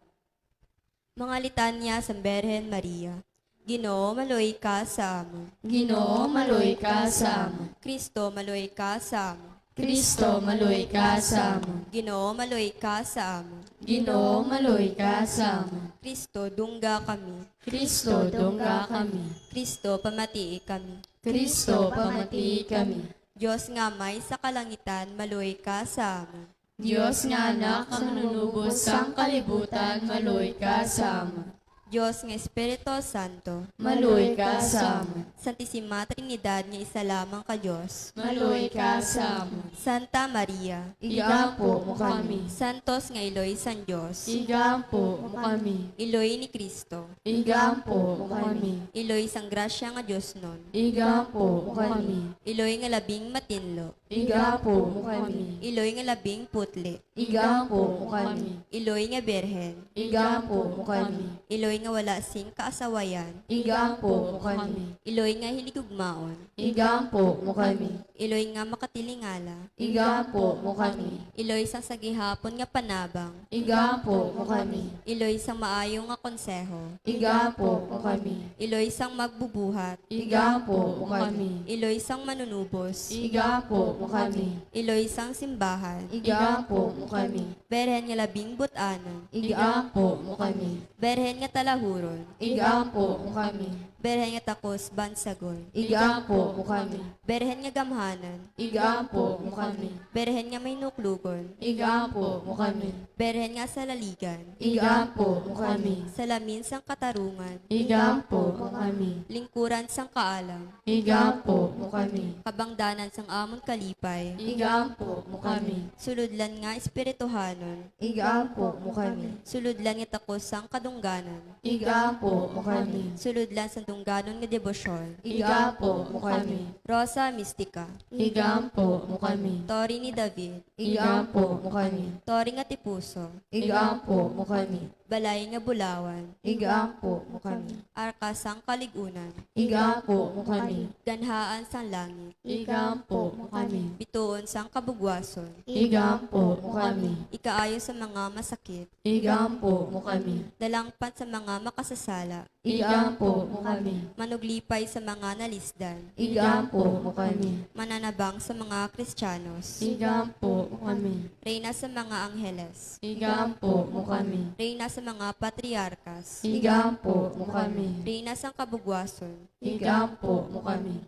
Mga litanya sang Birhen Maria. Ginoo, maluoy ka sa amon. Ginoo, maluoy ka sa amon. Cristo, maluoy ka sa amon. Cristo, maluoy ka sa amon. Ginoo, maluoy ka sa amon. Ginoo, maluoy ka sa amon. Cristo, dungga kami. Cristo, dungga kami. Cristo, pamatii kami. Cristo, pamatii kami. Dios nga Amay sa kalangitan, maluoy ka sa amon. Dios nga Anak nga Manunubos sang kalibutan, maluoy ka sa amon. Dios nga Espiritu Santo, maluoy ka sa amon. Santisima Trinidad nga isa lamang ka Dios, maluoy ka sa amon. Santa Maria, igampo mo kami. Santos nga Iloy sang Dios, igampo mo kami. Iloy ni Cristo, igampo mo kami. Iloy sang grasya nga diosnon, igampo mo kami. Iloy nga labing matinlo, igampo mo kami. Iloy nga labing putli, igampo mo kami. Iloy nga birhen, igampo mo kami. Iloy nga wala sing kaasawayan, igampo mo kami. Iloy nga hinigugmaon, igampo mo kami. Iloy nga makatilingala, igampo mo kami. Iloy sang sa gihapon nga panabang, igampo mo kami. Iloy sang maayo nga konseho, igampo mo kami. Iloy sang magbubuhat, igampo mo kami. Iloy sang manunubos, igampo mo kami. Iloy sang simbahan, igampo mo kami. Birhen nga labing but-anon, igampo mo kami. Birhen nga talahuron, igampo mo kami. Birhen nga takos bansagon, igampo mo kami. Birhen nga gamhanan, igampo mo kami. Birhen nga mahinuklogon, igampo mo kami. Birhen nga salaligan, igampo mo kami. Salamin sang katarungan, igampo mo kami. Lingkuran sang kaalam, igampo mo kami. Kabangdanan sang amon kalipay, igampo mo kami. Sulodlan nga espirituhanon, igampo mo kami. Sulodlan nga takos sang kadungganan, igampo mo kami. Sulodlan sang dungganon nga debosyon, igampo mo kami. Rosa Mistika, igampo mo kami. Tore ni David, igampo mo kami. Tore nga Tipuso, igampo mo kami. Balay nga Bulawan, igampo mo kami. Arka sang Kalig-unan, igampo mo kami. Ganhaan sang Langit, igampo mo kami. Bituon sang Kabugwason, igampo mo kami. Ikaayo sa mga masakit, igampo mo kami. Dalangpan sa mga makasasala, igampo mo kami. Manuglipay sa mga nalisdan, igampo mo kami. Mananabang sa mga Kristiyanos, igampo mo kami. Reyna sa mga Angheles, igampo mo kami. Reyna sa mga Patriarkas, igampo mo kami. Reyna sang Kabugwason, igampo mo kami.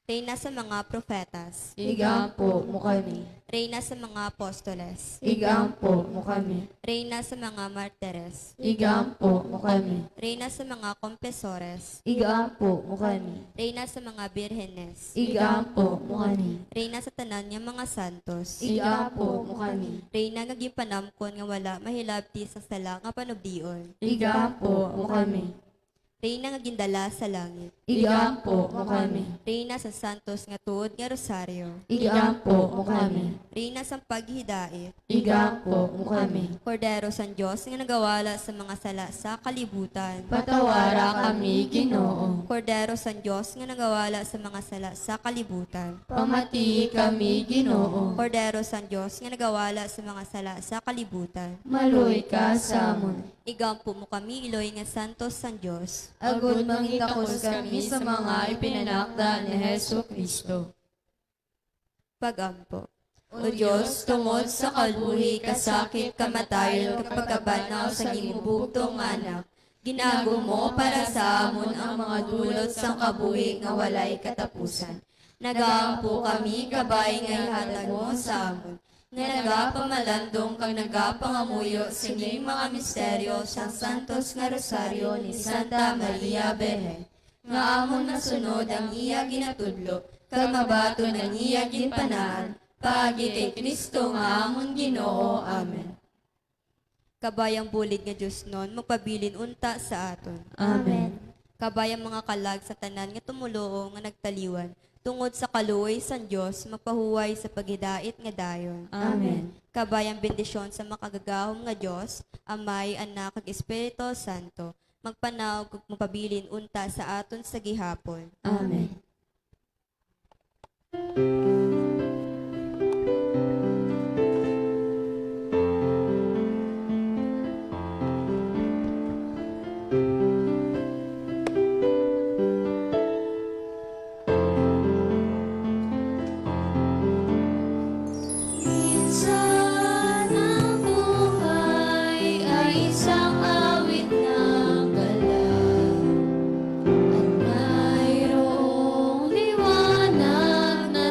Reyna sa mga propetas. Igampo mo kami. Reyna sa mga apostoles. Igampo mo kami. Reyna sa mga martires. Igampo mo kami. Reyna sa mga kompesores. Igampo mo kami. Reyna sa mga birhenes. Igampo mo kami. Reyna sa tanan nga mga santos. Igampo mo kami. Reyna nga ginpanamkon nga wala mahilabti sa sala nga panubdion. Igampo mo kami. Reyna nga gindala sa langit. Igampo mo kami. Reyna sa santos nga tuod nga rosaryo. Igampo mo kami. Reyna sang paghidait. Igampo mo kami. Kordero sang Dios nga nagawala sa mga sala sa kalibutan. Patawara kami, Ginoo. Kordero sang Dios nga nagawala sa mga sala sa kalibutan. Pamatii kami, Ginoo. Kordero sang Dios nga nagawala sa mga sala sa kalibutan. Maluoy ka sa amon. Igampo mo kami, iloy nga santos sang Dios. Agod mangitakos kami sa mga ipinanakda ni Jesu-Cristo. Pag-ampo. O Dios, tungod sa kabuhi, kasakit, kamatayon, kag pagkabanaw sang imo bugtong nga Anak, gin-agom mo para sa amon ang mga dulot sang kabuhi nga walay katapusan. Nagaampo kami, kabay nga ihatag mo sa amon, nga nagapamalandong kag nagapangamuyo sining mga misteryo sang santos nga rosaryo ni Santa Maria Birhen, nga amon masunod ang iya ginatudlo kag mabaton ang iya ginpanaan, paagi kay Cristo nga amon Ginoo. Amen. Kabay ang bulig nga diosnon magpabilin unta sa aton. Amen. Kabay ang mga kalag sa tanan nga tumoluo nga nagtaliwan tungod sa kaluoy sang Dios magpahuway sa paghidait nga dayon. Amen. Kabay ang bendisyon sa makagagahom nga Dios, Amay, Anak, kag Espiritu Santo, magpanaog kag magpabilin unta sa aton sa gihapon. Amen. Minsan ang buhay ay isang awit ng gala, at mayroong liwanag na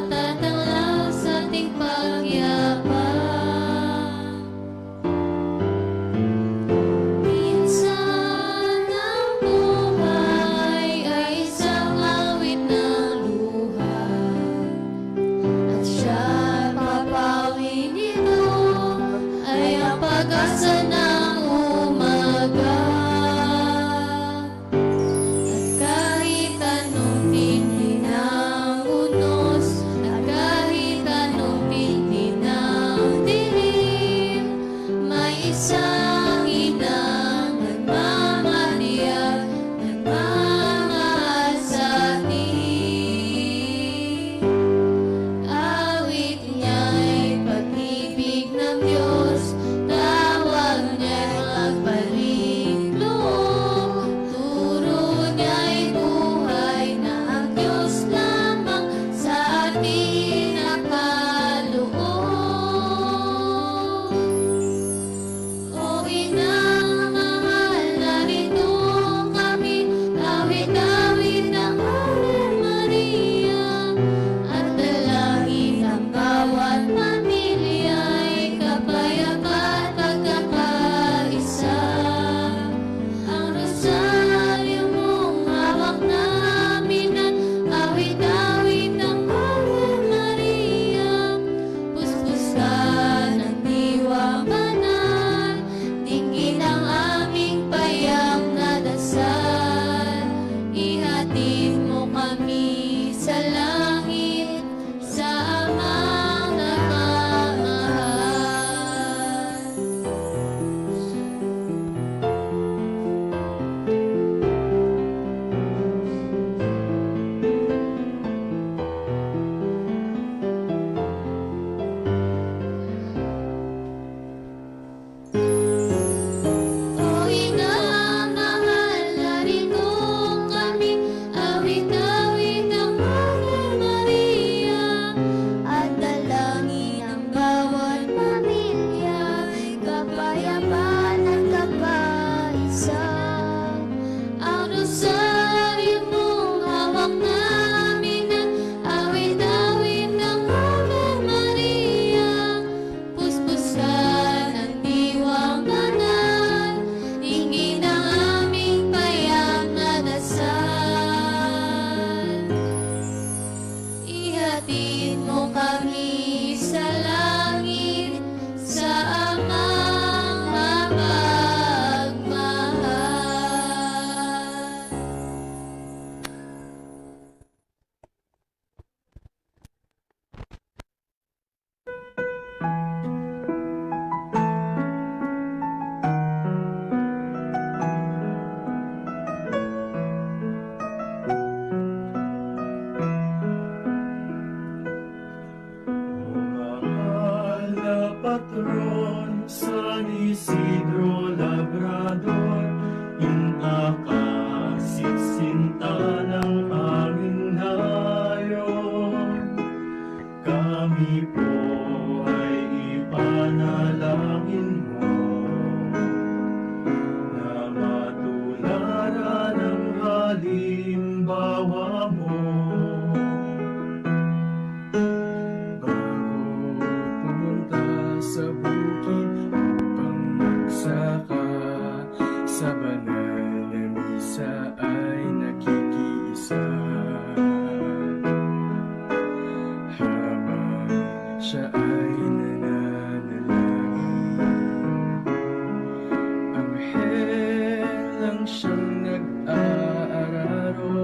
Siyang nag-aararo.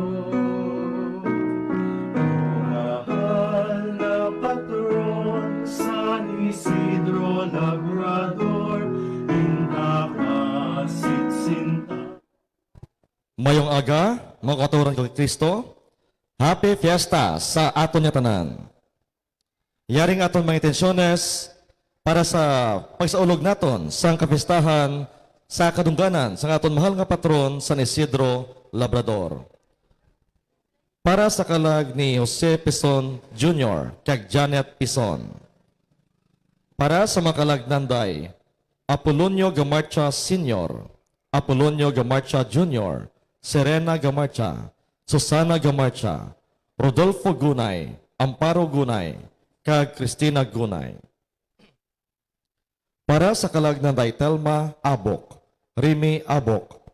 Mahal na patron, San Isidro Labrador, pinakasitsinta. Mayong aga, mga kauturan ko kay Kristo. Happy Fiesta sa aton nga tanan. Yari nga aton mga intensyones para sa pagsaulog naton sang kapistahan sa kadungganan sang aton mahal nga patron, San Isidro Labrador. Para sa kalag ni Jose Pison Junior kag Janet Pison. Para sa mga kalag nanday, Apolonio Gamarcha Senior, Apolonio Gamarcha Junior, Serena Gamarcha, Susana Gamarcha, Rodolfo Gunay, Amparo Gunay, kag Cristina Gunay. Para sa kalag nanday Telma Abok, Remy Abok,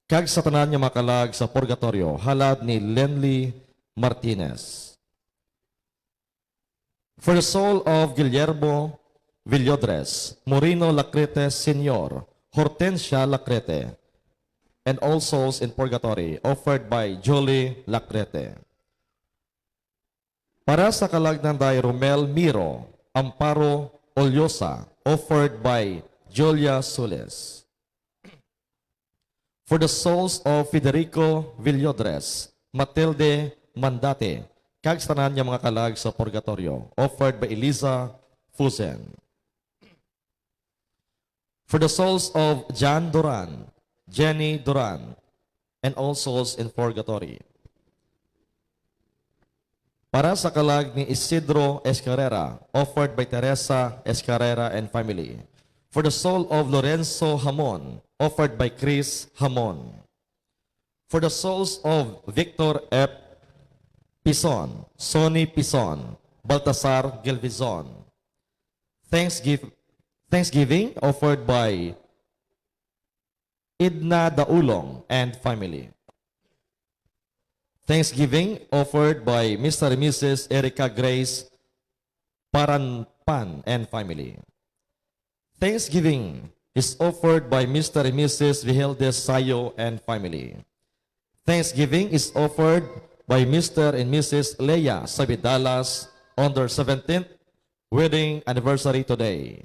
kag sa tanan nga mga kalag sa purgatoryo, halad ni Lenly Martinez. For the soul of Guillermo Villodres, Moreno Lacrete Senior, Hortensia Lacrete, and all souls in purgatory, offered by Jolie Lacrete. Para sa kalag nanday Romel Miro, Amparo Oliosa, offered by Julia Sules. For the souls of Federico Villodres, Matilde Mandate, kag sa tanan nga mga kalag sa purgatoryo, offered by Eliza Fusen. For the souls of John Duran, Jenny Duran, and all souls in purgatory. Para sa kalag ni Isidro Escarrera, offered by Teresa Escarrera and family. For the soul of Lorenzo Hamon, offered by Chris Hamon. For the souls of Victor F. Pison, Sonny Pison, Baltasar Gelvizon. Thanksgiv-, Thanksgiving offered by Edna Daulong and family. Thanksgiving offered by Mister and Missus Erica Grace Paranpan and family. Thanksgiving is offered by Mister and Missus Vihildes Sayo and family. Thanksgiving is offered by Mister and Missus Leia Sabidalas on their seventeenth wedding anniversary today.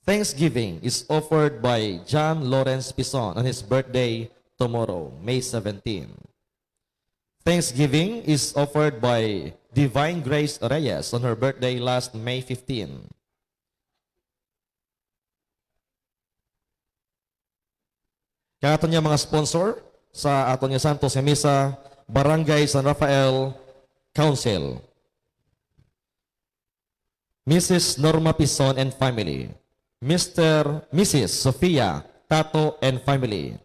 Thanksgiving is offered by John Lawrence Pison on his birthday tomorrow, May seventeen. Thanksgiving is offered by Divine Grace Reyes on her birthday last May fifteen. Kag aton nga mga sponsor sa aton nga Santos nga Misa, Barangay San Rafael Council. Missus Norma Pison and family. Mister, Missus Sofia Tato and family.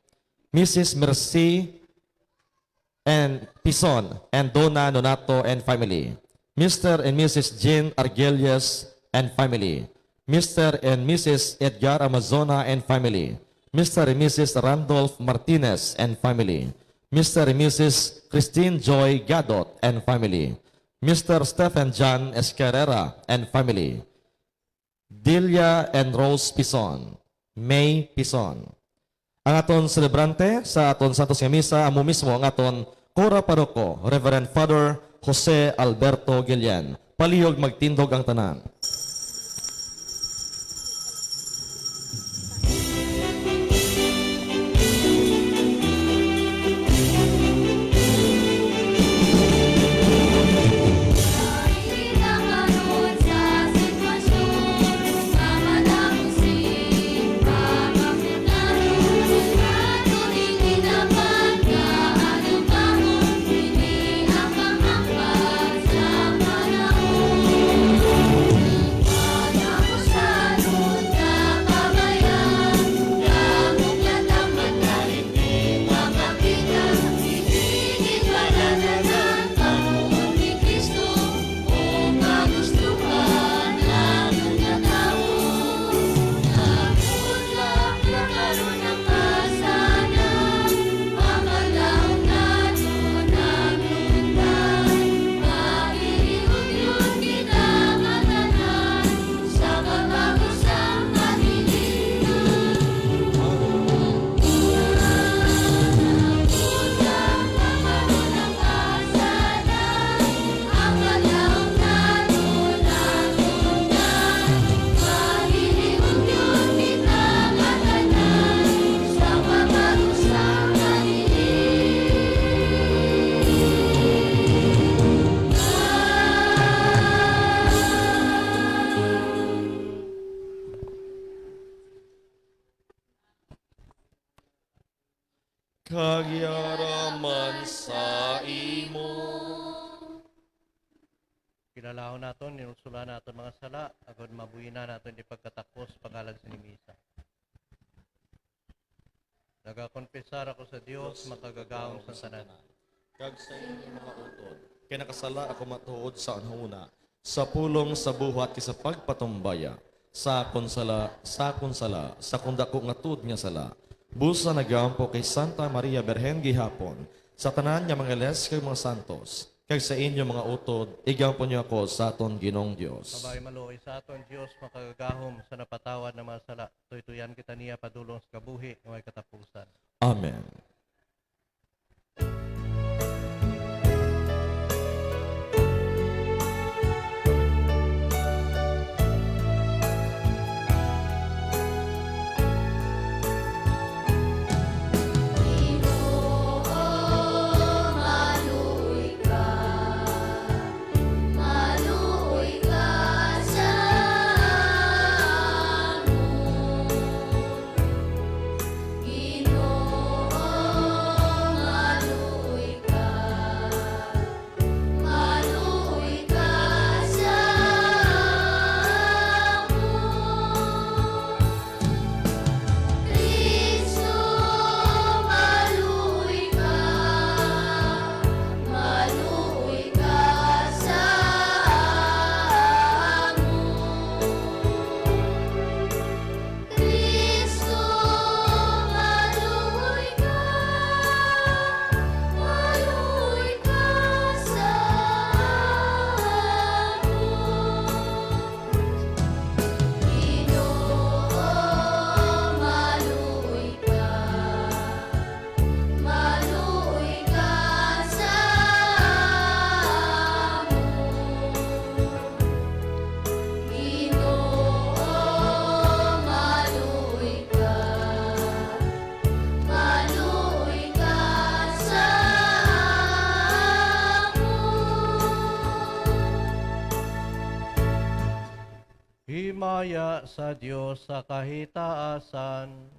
Missus Mercy and Pison and Dona Nonato and family. Mister and Missus Jean Argelius and family. Mister and Missus Edgar Amazona and family. Mister and Missus Randolph Martinez and family. Mister and Missus Christine Joy Gadot and family. Mister Stephen John Escarrera and family. Delia and Rose Pison, May Pison. Ang aton selebrante sa aton Santos nga Misa amo mismo ang aton Cura Paroko, Reverend Father Jose Alberto Guillen. Palihog magtindog ang tanan. Kag yara man sa imo. Kilalahon naton, inulsolan naton mga sala, agod mabuhinan naton di pagkatakos pangalan sa misa. Nagakonfesar ako sa Dios, makagagahom sa tanan. Kag sa inyo mga utod, kay nakasala ako matuod sa hunahuna, sa pulong, sa buhat, kag sa pagpatumbaya, sa akon sala, sa akon sala, sa akon daku nga tuod nga sala. Busa nagaampo kay Santa Maria Birhen gihapon, sa tanan nga mga anghel kag mga santos, kag sa inyo mga utod, igampo niyo ako sa aton Ginoong Dios. Kabay maluoy sa aton Dios, makagagahom sa napatawad nga mga sala. Tuytuyan kita niya padulong sa kabuhi nga may katapusan. Amen. Cristo, maluoy ka, maluoy ka sa amon. Ginoo, maluoy ka, maluoy ka sa amon. Ginoo, maluoy ka, maluoy ka sa amon. Himaya sa Dios sa kahitaasan.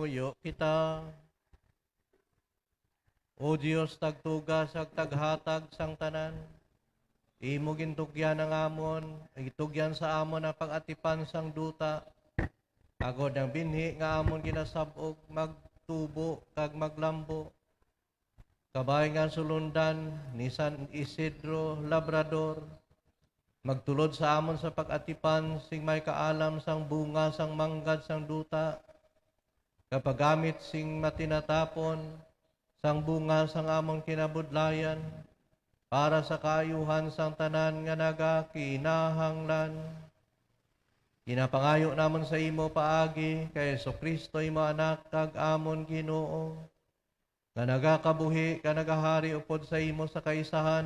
Yo kita. O Dios, tagtuga sa taghatag sang tanan, imo gintugyan ang amon, itugyan sa amon ang pag-atipan sang duta, agod ang binhi nga amon ginasab-og magtubo kag maglambo. Kabay nga sulundan ni San Isidro Labrador, magtulod sa amon sa pag-atipan sing may kaalam sang bunga sang manggad sang duta, kapagamit sing matinatapon sang bunga sang amon kinabudlayan para sa kaayuhan sang tanan nga nagakinahanglan. Ginapangayo namon sa imo paagi kay Jesu-Cristo, imo Anak kag amon Ginoo, nga nagakabuhi kag nagahari upod sa imo sa kaisahan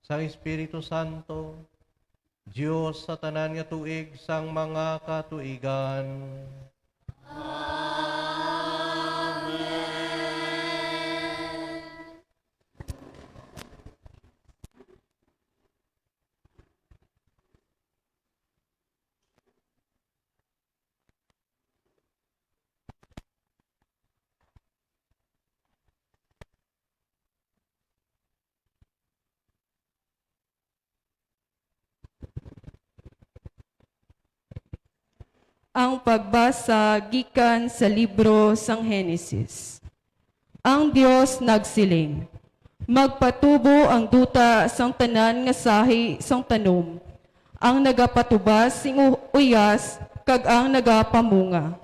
sang Espiritu Santo, Dios sa tanan nga tuig sang mga katuigan. Amen. Ang pagbasa gikan sa libro sang Genesis. Ang Dios nagsiling, "Magpatubo ang duta sang tanan nga sahi sang tanom, ang nagapatubas sing u-, uyas kag ang nagapamunga."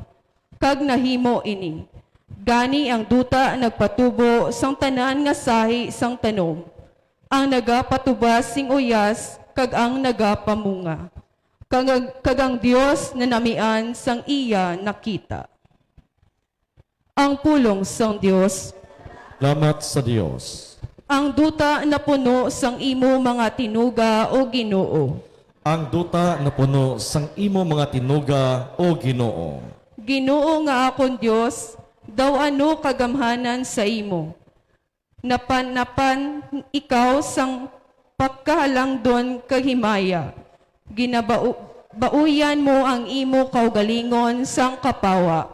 Kag nahimo ini. Gani ang duta nagpatubo sang tanan nga sahi sang tanom, ang nagapatubas sing uyas kag ang nagapamunga. Kag, kag ang Dios nanamian sang iya nakita. Ang pulong sang Dios. Salamat sa Dios. Ang duta napuno sang imo mga tinuga, O Ginoo. Ang duta napuno sang imo mga tinuga, O Ginoo. Ginoo nga akon Dios, daw ano kagamhanan sa imo. Napan, napan ikaw sang pagkahalangdon kag himaya. Ginabau-, bauyan mo ang imo kaugalingon sang kapawa.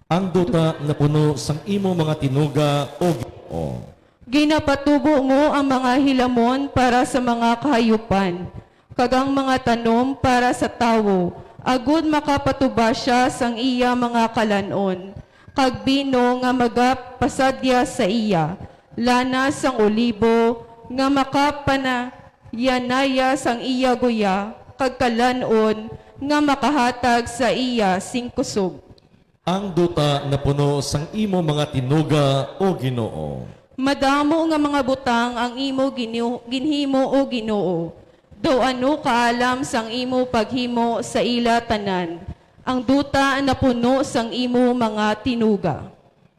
Ang duta napuno sang imo mga tinuga, O Ginoo. Ginapatubo mo ang mga hilamon para sa mga kahayupan, kag ang mga tanom para sa tawo, agod makapatubas sia sang iya mga kalan-on, kag bino nga magapasadya sa iya, lana sang olibo nga makapanayanaya sang iya guya, kag kalan-on nga makahatag sa iya sing kusog. Ang duta napuno sang imo mga tinuga, O Ginoo. Madamo nga mga butang ang imo ginu-, ginhimo, O Ginoo. Daw ano kaalam sang imo paghimo sa ila tanan. Ang duta napuno sang imo mga tinuga.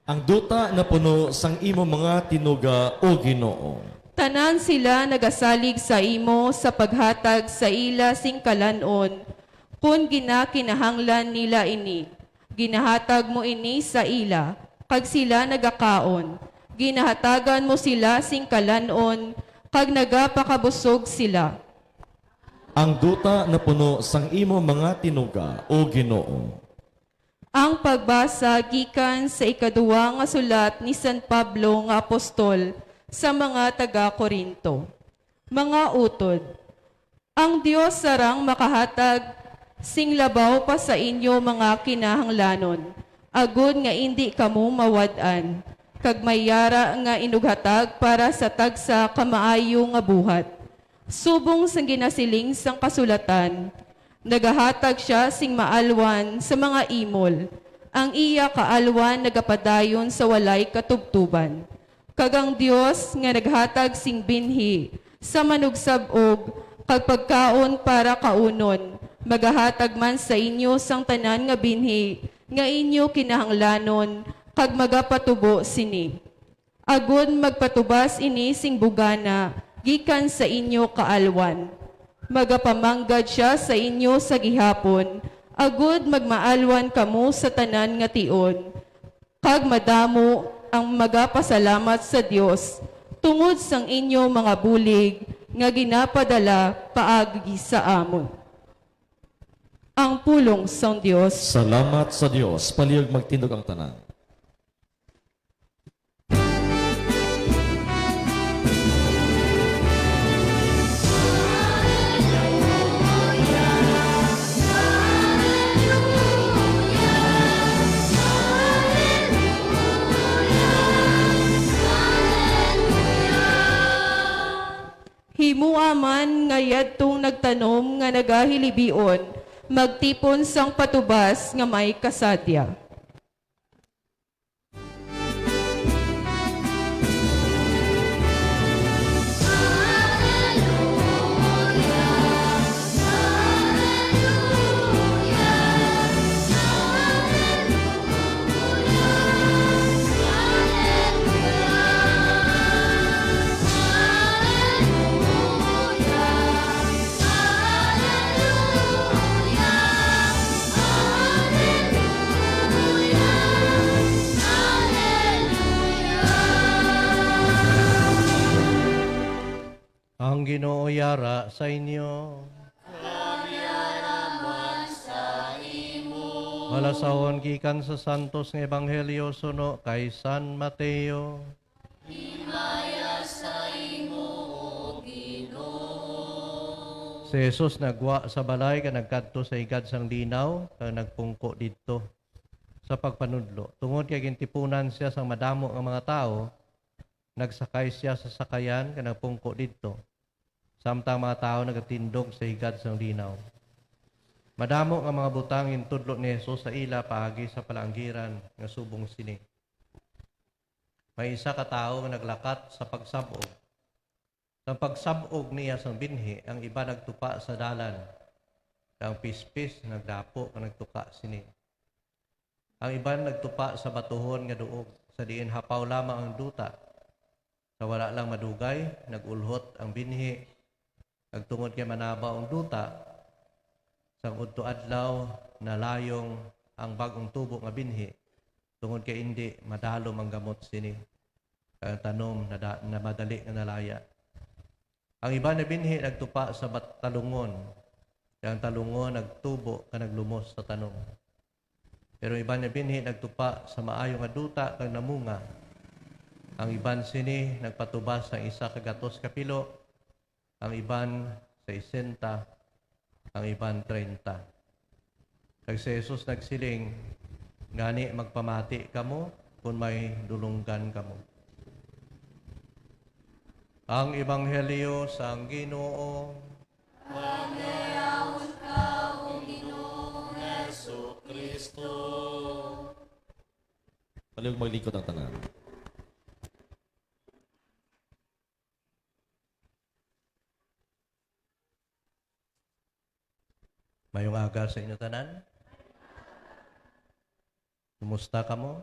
Ang duta napuno sang imo mga tinuga, O Ginoo. Tanan sila nagasalig sa imo sa paghatag sa ila sing kalan-on, kon ginakinahanglan nila ini. Ginahatag mo ini sa ila, kag sila nagakaon. Ginahatagan mo sila sing kalan-on, kag nagapakabusog sila. Ang duta napuno sang imo mga tinuga, O Ginoo. Ang pagbasa gikan sa ikaduha nga sulat ni San Pablo nga apostol sa mga taga-Corinto. Mga utod, ang Dios sarang makahatag sing labaw pa sa inyo mga kinahanglanon, agod nga indi kamo mawad-an, kag may yara nga inughatag para sa tagsa ka maayo nga buhat. Subong sang ginasiling sang kasulatan, "Nagahatag sia sing maalwan sa mga imol, ang iya kaalwan nagapadayon sa walay katubtoban." Kag ang Dios nga naghatag sing binhi sa manugsab-og kag pagkaon para kaunon, magahatag man sa inyo sang tanan nga binhi nga inyo kinahanglanon, kag magapatubo sini, agod magpatubas ini sing bugana gikan sa inyo kaalwan. Magapamanggad sia sa inyo sa gihapon, agud magmaalwan kamo sa tanan nga tion, kag madamo ang magapasalamat sa Dios tungod sang inyo mga bulig nga ginapadala paagi sa amon. Ang pulong sang Dios. Salamat sa Dios. Palihog magtindog ang tanan. Himoa man nga yadtong nagtanom nga nagahilibion magtipon sang patubas nga may kasadya. Ang Ginoo yara sa inyo. Kag yara man sa imo. Balasahon gikan sa Santos nga Ebanghelyo suno kay San Mateo. Himaya sa imo, O Ginoo. Si Jesus nagwa sa balay kag nagkadto sa higad sang linaw kag nagpungko didto sa pagpanudlo. Tungod kay gintipunan sia sang madamo nga mga tawo, nagsakay sia sa sakayan kag nagpungko didto, samtang mga tawo nagatindog sa higad sang linaw. Madamo nga mga butang gintudlo ni Jesus sa ila paagi sa palaanggiran nga subong sini. May isa ka tawo nga naglakat sa pagsab-og. Sang pagsab-og niya sang binhi, ang iban nagtupa sa dalan, kag ang pispis nagdapo kag nagtuka sini. Ang iban nagtupa sa batuhon nga duog, sa diin hapaw lamang ang duta. Sa wala lang madugay, nag-ulhot ang binhi, kag tungod kay manabaw ang duta, sang udto adlaw nalayong ang bag-ong tubo nga binhi, tungod kay indi madalom ang gamot sini, kag ang tanom nada-, na madali nga nalaya. Ang iban nga binhi nagtupa sa bat-, talungon, kag ang talungon nagtubo kag naglumos sa tanom. Pero ang iban nga binhi nagtupa sa maayo nga duta kag namunga. Ang iban sini nagpatubas sang isa ka gatos ka pilo, ang iban sesenta, ang iban treinta. Kag si Jesus nagsiling, "Gani magpamati kamo kon may dulonggan kamo." Ang Ebanghelyo sang Ginoo. Paglayaon ka, O Ginoong Jesu-Cristo. Palihog maglingkod ang tanan. Mayong aga sa inyo tanan. Kumusta kamo?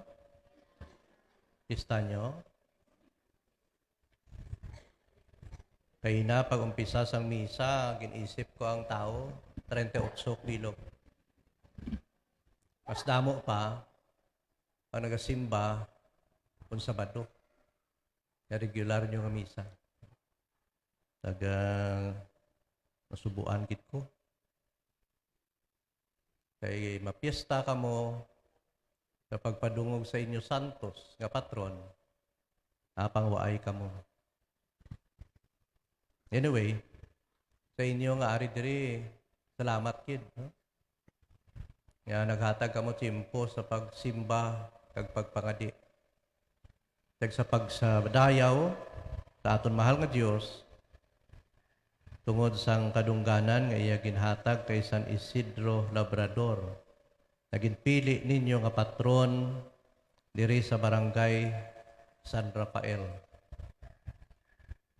Pista nyo? Kay na pag-umpisa sang misa, gin-isip ko ang tawo, treinta y ocho bilog. Mas damo pa ang nagasimba kon Sabado. Nga regular nyo nga misa. Taga masubuan gid ko. Kay mapiesta kamo sa pagpadungog sa inyo santos nga patron, apang waay kamo. Anyway, sa inyo nga ari diri, salamat gid, no? Nga naghatag kamo tiyempo sa pagsimba kag pagpangadi. Kag sa pagsadayaw sa aton mahal nga Dios, tungod sang kadungganan nga iya ginhatag kay San Isidro Labrador, nga ginpili ninyo nga patron diri sa Barangay San Rafael,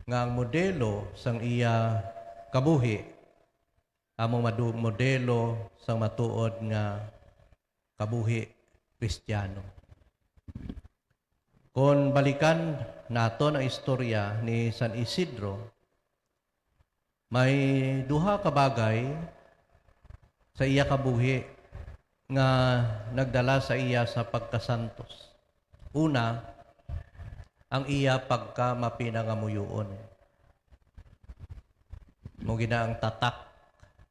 nga ang modelo sang iya kabuhi amo madu-, modelo sang matuod nga kabuhi Kristiyano. Kon balikan naton ang istorya ni San Isidro, may duha ka bagay sa iya kabuhi nga nagdala sa iya sa pagkasantos. Una, ang iya pagkamapinangamuyoon. Mao gid na ang tatak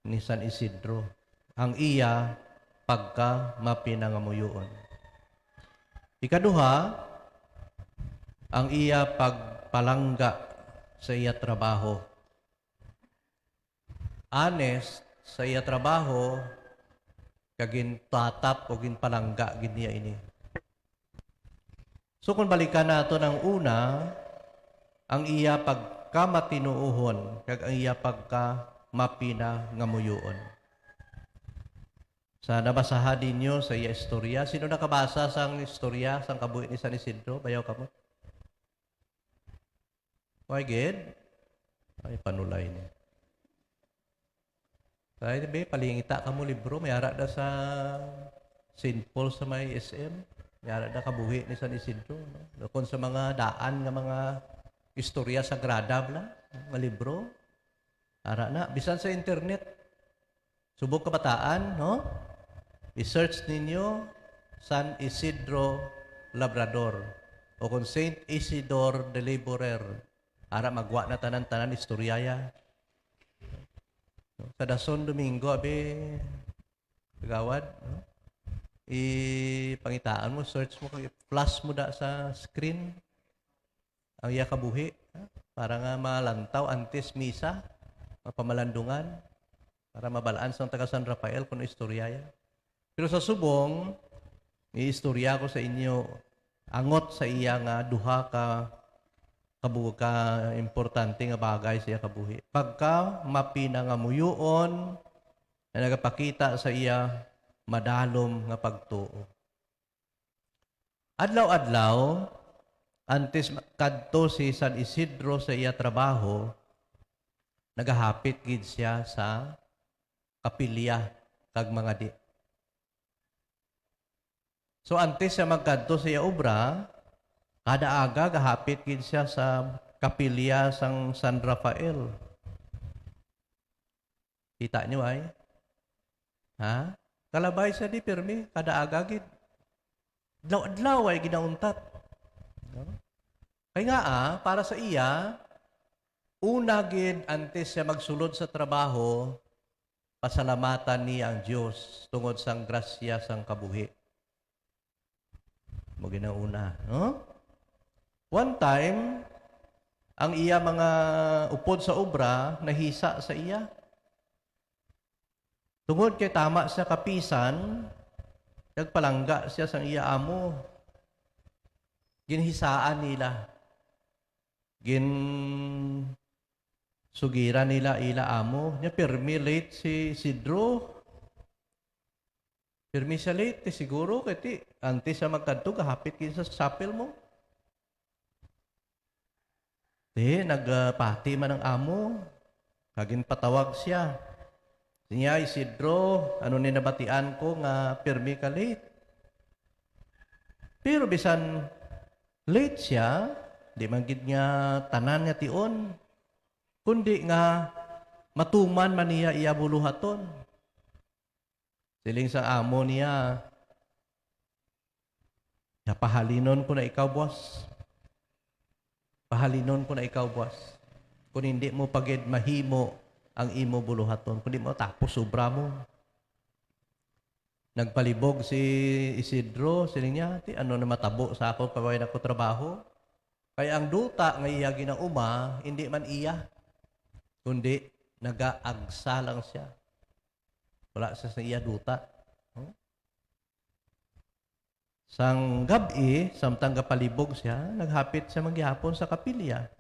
ni San Isidro. ang iya pagkamapinangamuyoon. Ikaduha, ang iya pagpalangga sa iya trabaho. Honest sa iya trabaho, kag gintatap o ginpalangga gid niya ini. So, kung balikan naton ang una, ang iya pagkamatinuohon kag ang iya pagkamapinangamuyoon. Sa nabasahan ninyo sa iya istorya, sino nakabasa sang istorya sang kabuhi ni San Isidro? Bayaw kamo. Why, gid? Ay, panulay ni. Kaya, be, palingita kamo libro, may ara da sa Saint Paul sa may S M. May ara da kabuhi ni San Isidro, no? Kung sa mga daan nga mga istorya sagrada bala, nga libro, ara na. Bisan sa internet, subong kabataan, no? I-search ninyo San Isidro Labrador o kung Saint Isidore Deliverer. Ara, magwa na tanan-tanan istorya ya. Sa dason Domingo, abi, kagawad, no? Ipangitaan mo, search mo, kag i-flash mo da sa screen ang iya kabuhi, ha? Para nga malantaw antes misa, mapamalandungan, para mabalaan sang taga San Rafael kung istorya ya. Pero sa subong, iistorya ko sa inyo angot sa iya nga duha ka kabu-, ka importante nga bagay sa iya kabuhi. Pagka mapinangamuyoon nga nagapakita sa iya madalom nga pagtuo. Adlaw-adlaw, antes ma-, kadto si San Isidro sa iya trabaho, nagahapit gid sia sa kapilya kag mangadi. So, antes siya magkadto sa iya obra, kada aga gahapit gid siya sa kapilya sang San Rafael. Kita niyo ay? Ha? Kalabay siya di pirmi, kada aga gid. Adlaw-adlaw ay ginauntat. No? Kay nga, ah, para sa iya, una gid antes siya magsulod sa trabaho, pasalamatan niya ang Dios tungod sang grasya sang kabuhi. Mo ginauna, no? One time, ang iya mga upod sa obra nahisa sa iya. Tungod kay tama siya kapisan, nagpalangga siya sang iya amo. Ginhisaan nila. Ginsugiran nila ila amo. Nya, pirmi late si Isidro. Pirmi siya late, ti siguro, kay ti, antes siya magkadto, gahapit gid sa chapel mo. Ti, nagpati man ang amo, kag ginpatawag siya. Siya, "Isidro, ano ni nabatian ko nga pirmi ka late?" Pero bisan late siya, di man gid nga tanan nga tion, kundi nga matuman man niya iya buluhaton. Siling sang amo niya, "Napahalinon ko na ikaw, boss. Pahalinon ko na ikaw, boss. Kung hindi mo pa gid mahimo ang imo buluhaton, kung di mo tapos sobra mo." Nagpalibog si Isidro, siling niya, "Ti, ano na matabo sa ako, kaway na ko trabaho?" Kay ang duta nga iya ginauma, hindi man iya, kundi nagaagsa lang siya. Wala siya sa iya duta. Hmm? Sang gab-i, samtang gapalibog siya, naghapit siya man gihapon sa kapilya,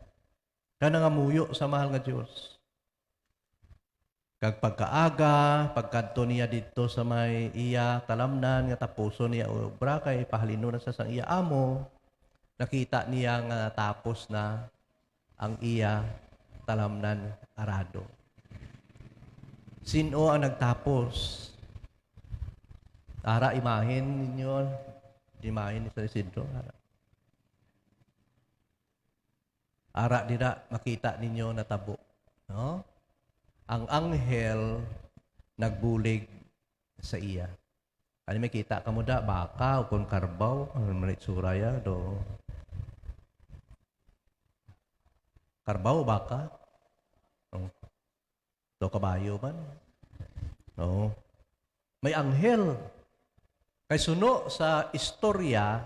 kag nangamuyo sa mahal nga Dios. Kag pagkaaga, pagkadto niya didto sa may iya talamnan nga tapuson niya obra, kay pahalino na sa sang iya amo, nakita niya nga tapos na ang iya talamnan arado. Sin-o ang nagtapos? Ara, imahin ninyo, imahin ni San Isidro. Ara. Ara dira, makita ninyo natabo, no? Ang anghel nagbulig sa iya. Ano, may kita kamo da, baka o kon karbaw, ano man itsura ya, do? Karbaw o baka? Oh. Do kabayo man. No. May anghel. Kay suno sa istorya,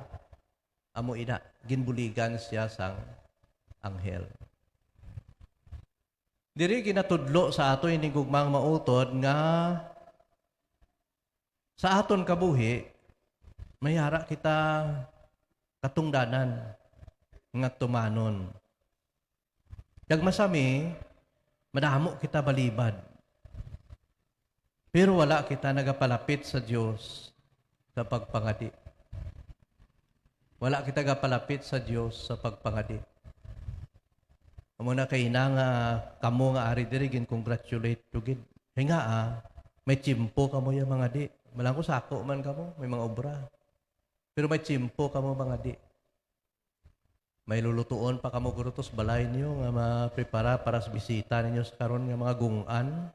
amo ina, ginbuligan siya sang anghel. Diri ginatudlo sa ato ini, gugmang mautod, nga sa aton kabuhi, may ara kita katungdanan nga tumanon. Kag masami, madamo kita balibad. Pero wala kita nagapalapit sa Dios sa pagpangadi. Wala kita gapalapit sa Dios sa pagpangadi. Amo na kay ina nga kamo nga ari diri, gin-congratulate ko gid. Kay nga, ah, may tiyempo kamo ya mangadi. Malangko sako man kamo, may mga obra. Pero may tiyempo kamo mangadi. May lulutuon pa kamo guro to sa balay niyo nga maprepara para sa bisita ninyo sa karon nga mga gung-an.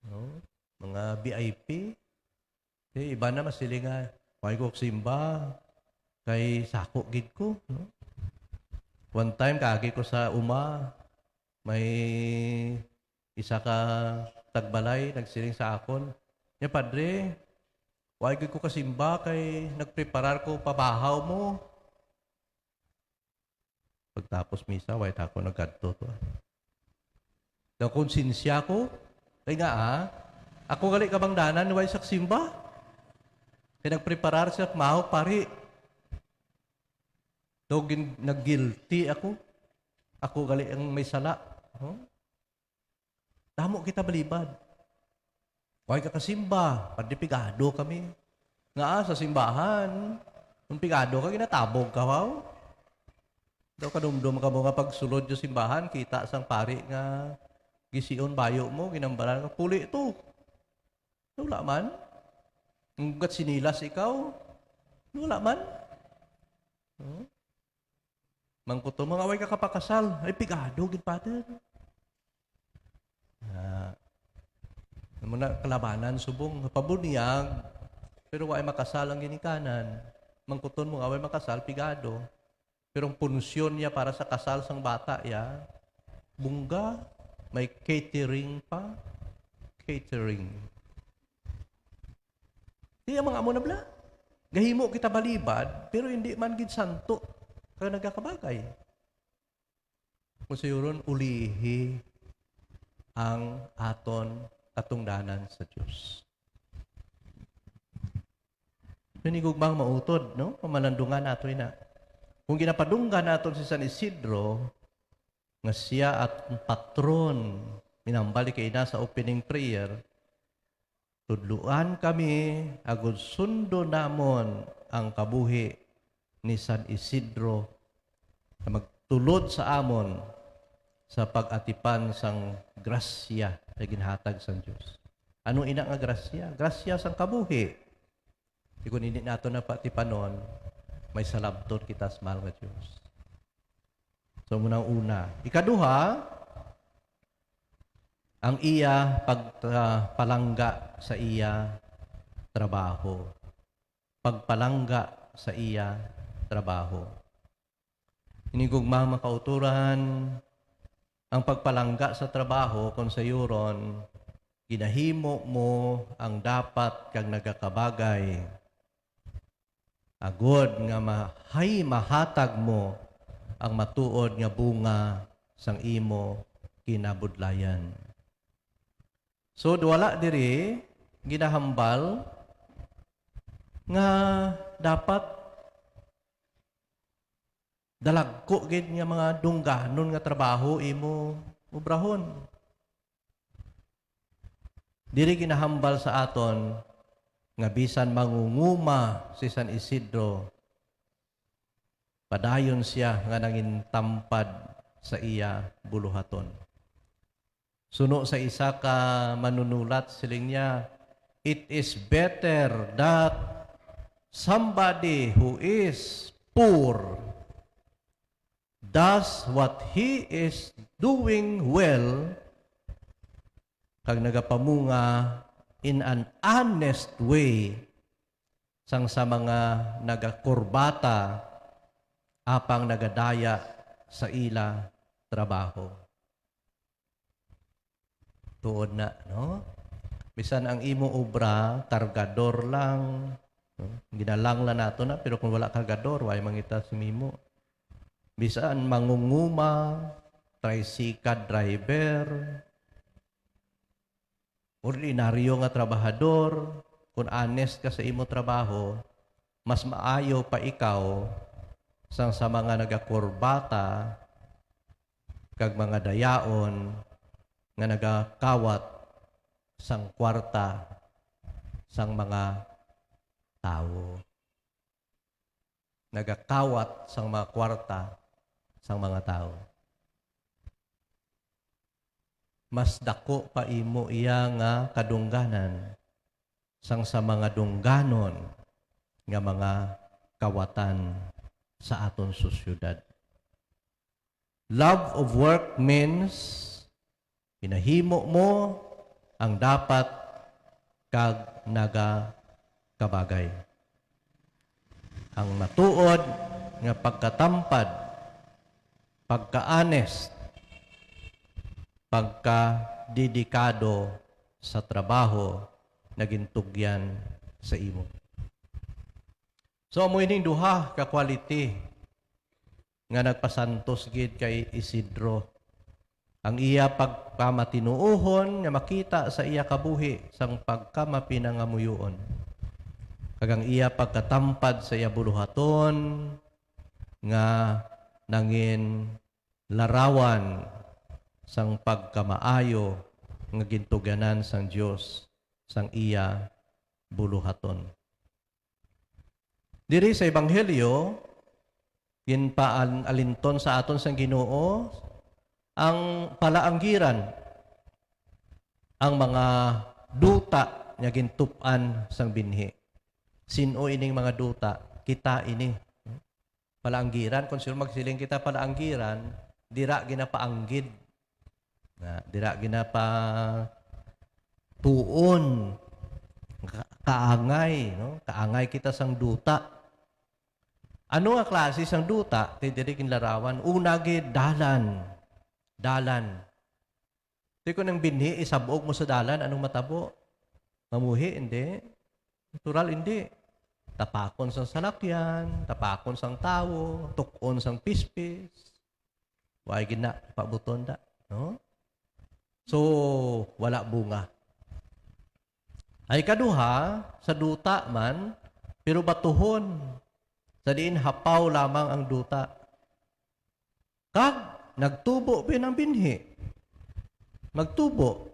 No? Mga V I P. Eh, iba na masiling nga, "Why ko simba? Kay sako gid ko." No? One time, kaagi ko sa uma, may isa ka tagbalay nagsiling sa akon, "Nya, Padre, why gid ko kasimba kay nagpreparar ko pabahaw mo." Pagtapos misa, way ta ako nagkadto to, ah. Daw konsensya ko, kay nga, ah, ako gali kabangdanan, way sa simba. Kay nagpreparar siya, mahog pari. Daw gin-, nag-guilty ako. Ako gali ang may sala. Huh? Damo kita balibad. Way ka kasimba, padi pigado kami. Nga sa simbahan, kung pigado ka, ginatabog ka, wow. Daw kadumdom ka mo nga pagsulod sa simbahan, kita sang pari nga gision bayo mo, ginambaran ka, "Puli to." Wala man. Ang gat sinilas ikaw, wala man. Hmm? Mangkuto mo nga way ka kapakasal. Ay, pigado gid, Father. Ah, amo na kalabanan subong pabunyag, pero way makasal ang ginikanan. Mangkuton mo nga way makasal, pigado. Pero ang punsyon niya para sa kasal sang bata, ya, bungga, may catering pa. Catering. Di ang mga amo na bala. Gahimo kita balibad, pero hindi man gid santo kag nagakabagay. Kung sayuron, ulihi ang aton katungdanan sa Dios. Pinigugmang mautod, no? Pamalandungan nato ina. Kung ginapadunggan naton si San Isidro, nga sia at patron, minambali kay ina sa opening prayer, "Tudloan kami, agod sundo namon ang kabuhi ni San Isidro, nga magtulod sa amon sa pag-atipan sang grasya nga ginhatag sang Dios." Ano ina nga grasya? Grasya sang kabuhi. Di kun hindi nato na patipanon, may salabton kita sa mahal nga Dios. So, muna ang una. Ikaduha, ang iya pag-, ah, palangga sa iya trabaho. Pagpalangga sa iya trabaho. Ini gugma, mga kauturan, ang pagpalangga sa trabaho, kung sayuron, ginahimo mo ang dapat kag nagakabagay, agod nga mahay mahatag mo ang matuod nga bunga sang imo kinabudlayan. So, wala diri ginahambal nga dapat dalagko gid nga mga dungganon nga trabaho imo obrahon. Diri ginahambal sa aton nga bisan mangunguma si San Isidro, padayon sia nga nangintampad sa iya buluhaton. Suno sa isa ka manunulat, siling niya, "It is better that somebody who is poor does what he is doing well, kag nagapamunga in an honest way, sang sa mga nagakurbata apang nagadaya sa ila trabaho." Tuod na, no? Bisan ang imo obra, kargador lang, no? Ginalang lang nato na, pero kung wala kargador, way mangita sa imo. Bisan mangunguma, tricycle driver, ordinaryo nga trabahador, kung honest ka sa imo trabaho, mas maayo pa ikaw sang sa mga nagakurbata kag mga dayaon nga nagakawat sang kwarta sang mga tawo. Nagakawat sang mga kwarta sang mga tawo. Mas dako pa imo iya nga kadungganan sang sa mga dungganon nga mga kawatan sa aton sosyedad. Love of work means ginahimo mo ang dapat kag nagakabagay. Ang matuod nga pagkatampad, pagka-honest, pagkadedikado sa trabaho na gintugyan sa imo. So, amo ining duha ka quality nga nagpasantos gid kay Isidro. Ang iya pagpamatinuohon nga makita sa iya kabuhi sang pagkamapinangamuyoon, kag ang iya pagkatampad sa iya buluhaton nga nangin larawan sang pagkamaayo nga gintugyanan sang Dios sang iya buluhaton. Diri sa Ebanghelyo, ginpaalinton sa aton sang Ginoo ang palaanggiran, ang mga duta nga gintup-an sang binhi. Sin-o ining mga duta? Kita ini. Palaanggiran, kung sino magsiling kita palaanggiran, dira ginapaanggid. Na, dira ginapa tuon. Ka-, kaangay, no? Kaangay kita sang duta. Ano nga klase sang duta? Ti diri ginlarawan. Una gid, dalan. Dalan. Ti kun ang binhi isab-og mo sa dalan, anong matabo? Mamuhi, hindi. Natural, hindi. Tapakon sang salakyan, tapakon sang tawo, tuk-on sang pispis. Wa gid na pabuton da, no? So, wala bunga. Ay kaduha, sa duta man, pero batuhon. Sa diin hapaw lamang ang duta. Kag nagtubo gid ang binhi. Magtubo.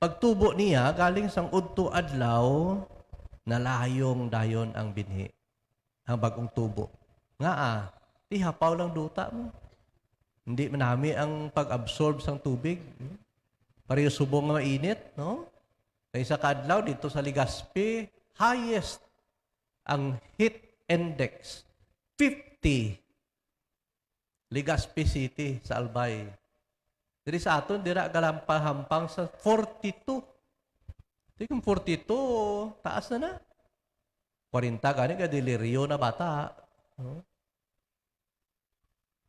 Pagtubo niya, galing sang udto adlaw, nalayong dayon ang binhi. Ang bag-ong tubo. Ngaa, ti hapaw lang duta mo. Hindi man nami ang pag-absorb sang tubig. Pareho subong nga mainit, no? Sa isa ka adlaw, dito sa Legazpi, highest ang heat index, fifty. Legazpi City sa Albay. Diri sa aton, dira galampahampang sa forty-two. Di kung forty-two, taas na na. Kwarenta gani ka, deliryo na bata. No?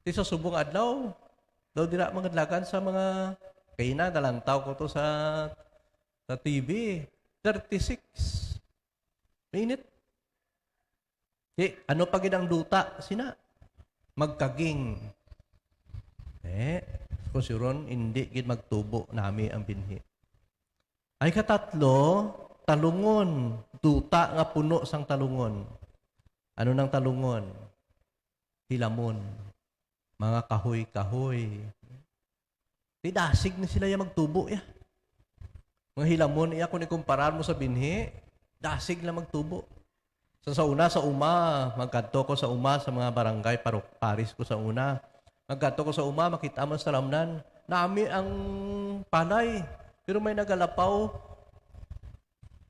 Di sa subong adlaw, daw dira mangadlagan sa mga, kay na, nalantaw ko to sa, sa T V, thirty-six. Mainit. Di, ano pa gid ang duta, sina? Magkaging. Eh, kung siron, hindi gid magtubo nami ang binhi. Ay katatlo, talungon. Duta nga puno sang talungon. Ano nang talungon? Hilamon. Mga kahoy-kahoy. Di dasig na sila ya magtubo ya. Mga hilamon iya kung ikumparar mo sa binhi, dasig na magtubo. Sa, sa una, sa uma, magkadto ko sa uma sa mga barangay, parok-, paris ko sa una. Magkadto ko sa uma, makita mo sa lamnan. Nami ang palay, pero may nagalapaw.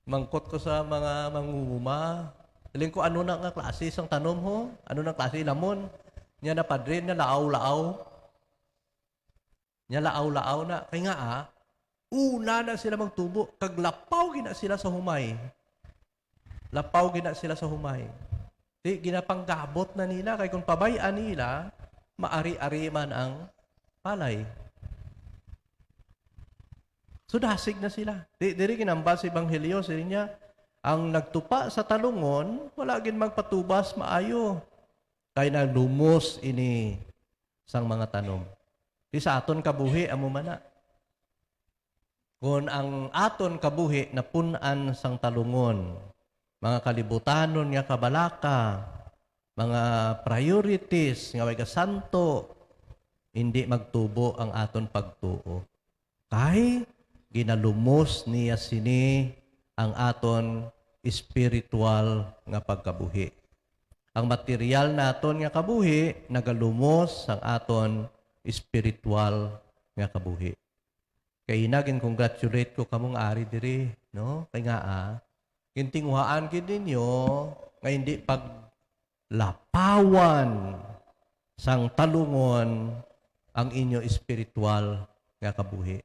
Mangkot ko sa mga mangunguma. Siling ko, "Ano na nga klase sang tanom ho? Ano na klase lamon?" Niya na, "Padre, na laaw-laaw." Niya laaw-laaw na. Kay nga, ah, una na sila magtubo, kag lapaw gina sila sa humay. Lapaw gina sila sa humay. Di, ginapanggabot na nila, kay kung pabay-an nila, maari-ari man ang palay. So, dasig na sila. Di, diri ginambal sa Ebanghelyo, siling niya, "Ang nagtupa sa talungon, wala gid magpatubas maayo, kay nalumos ini sang mga tanom." Di sa aton kabuhi, amo man na. Kon ang aton kabuhi napun-an sang talungon, mga kalibutanon nga kabalaka, mga priorities nga way gasanto, hindi magtubo ang aton pagtuo. Kay ginalumos niya sini ang aton espiritual nga pagkabuhi. Ang material naton nga kabuhi nagalumos sang aton espiritual nga kabuhi. Kay ina, gin-congratulate ko kamo nga ari diri, no? Kay nga, ah, gintinguhaan gid ninyo nga hindi paglapawan sang talungon ang inyo espiritual nga kabuhi.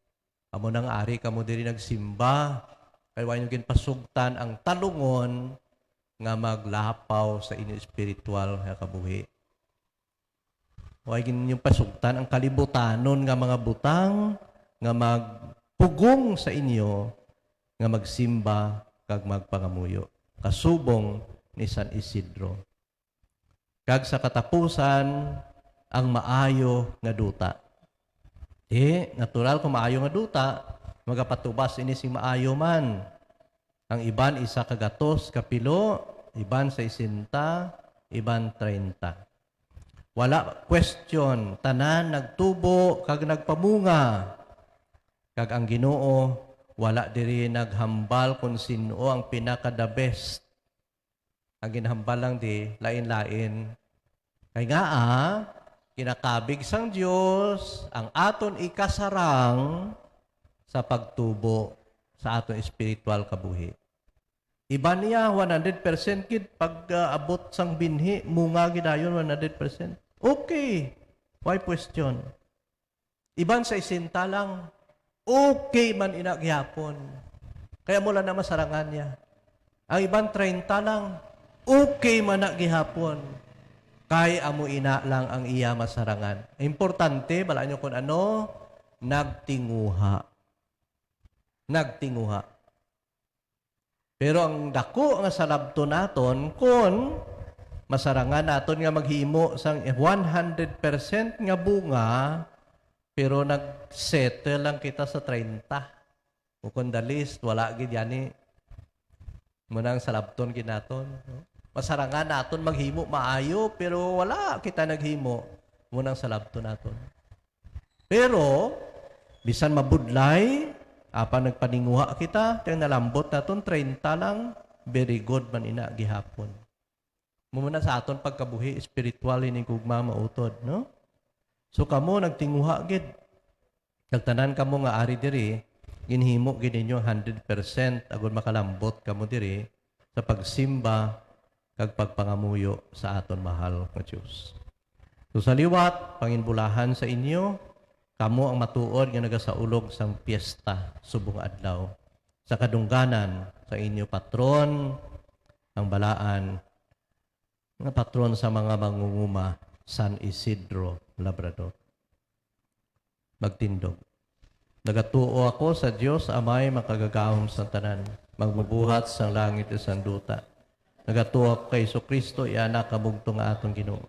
Amo nang ari kamo diri nagsimba, kay wa ninyo ginpasugtan ang talungon nga maglapaw sa inyo espiritual nga kabuhi. Wa gid ninyo pasugtan ang kalibutanon nga mga butang nga magpugong sa inyo nga magsimba kag magpangamuyo kasubong ni San Isidro. Kag sa katapusan, ang maayo nga duta. Di, natural, kung maayo nga duta, magapatubas ini sing maayo man. Ang iban isa ka gatos ka pilo, iban sesenta, iban treinta. Wala question, tanan nagtubo kag nagpamunga. Kag ang Ginoo wala diri naghambal kon sin-o ang pinaka the best. Ang ginhambal lang di, lain-lain. Kay ngaa, ginakabig sang Dios ang aton ikasarang sa pagtubo sa aton espiritual kabuhi. Iban niya, one hundred percent gid pag, ah, abot sang binhi, munga gid dayon one hundred percent. Okay. Why question? Iban sesenta lang, okay man ina gihapon. Kay amo lang na masarangan niya. Ang iban treinta lang, okay man na gihapon. Kay amo ina lang ang iya masarangan. Importante, bala nyo kung ano, nagtinguha. Nagtinguha. Pero ang daku nga salabton naton, kon masarangan naton nga maghimo sang one hundred percent nga bunga, pero nag-settle lang kita sa treinta. O kon the least, wala gid yani. Muna ang salabton gid naton, no? Masarangan naton maghimo maayo, pero wala kita naghimo. Muna ang salabton naton. Pero, bisan mabudlay, apan nagpaninguha kita, kay nalambot naton, treinta lang, very good man ina gihapon. Mao na sa aton pagkabuhi espiritual ini gugma mautod, no? So, kamo nagtinguha gid. Nagtanan kamo nga ari diri, ginhimo gid ninyo hundred percent agud makalambot kamo diri sa pagsimba kag pagpangamuyo sa aton mahal nga Dios. So, sa liwat, panginbulahan sa inyo, kamo ang matuod nga nagasaulog sang piyesta subong adlaw, sa kadungganan sa inyo patron, ang balaan nga patron sa mga mangunguma, San Isidro Labrador. Magtindog. Nagatuo ako sa Dios Amay makagagahom sang tanan, magbubuhat sang langit kag sang duta. Nagatuo ako kay Jesu-Cristo, iya Anak nga bugtong nga aton Ginoo.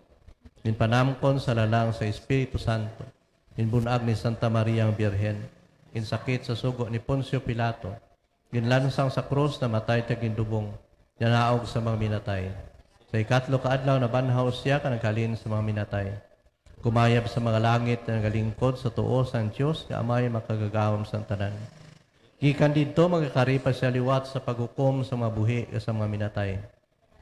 Ginpanamkon sa lalang sa Espiritu Santo, ginbun-ag ni Santa Maria nga Birhen, ginsakit sa sugo ni Poncio Pilato, ginlansang sa krus, namatay kag gindubong, nanaog sa mga minatay. Sa ikatlo ka adlaw nabanhaw sia kag naghalin sa mga minatay. Kumayab sa mga langit, nagalingkod sa tuo sang Dios nga Amay makagagahom sang tanan. Gikan didto, magakari pa sia liwat sa paghukom sa mga buhi kag sa mga minatay.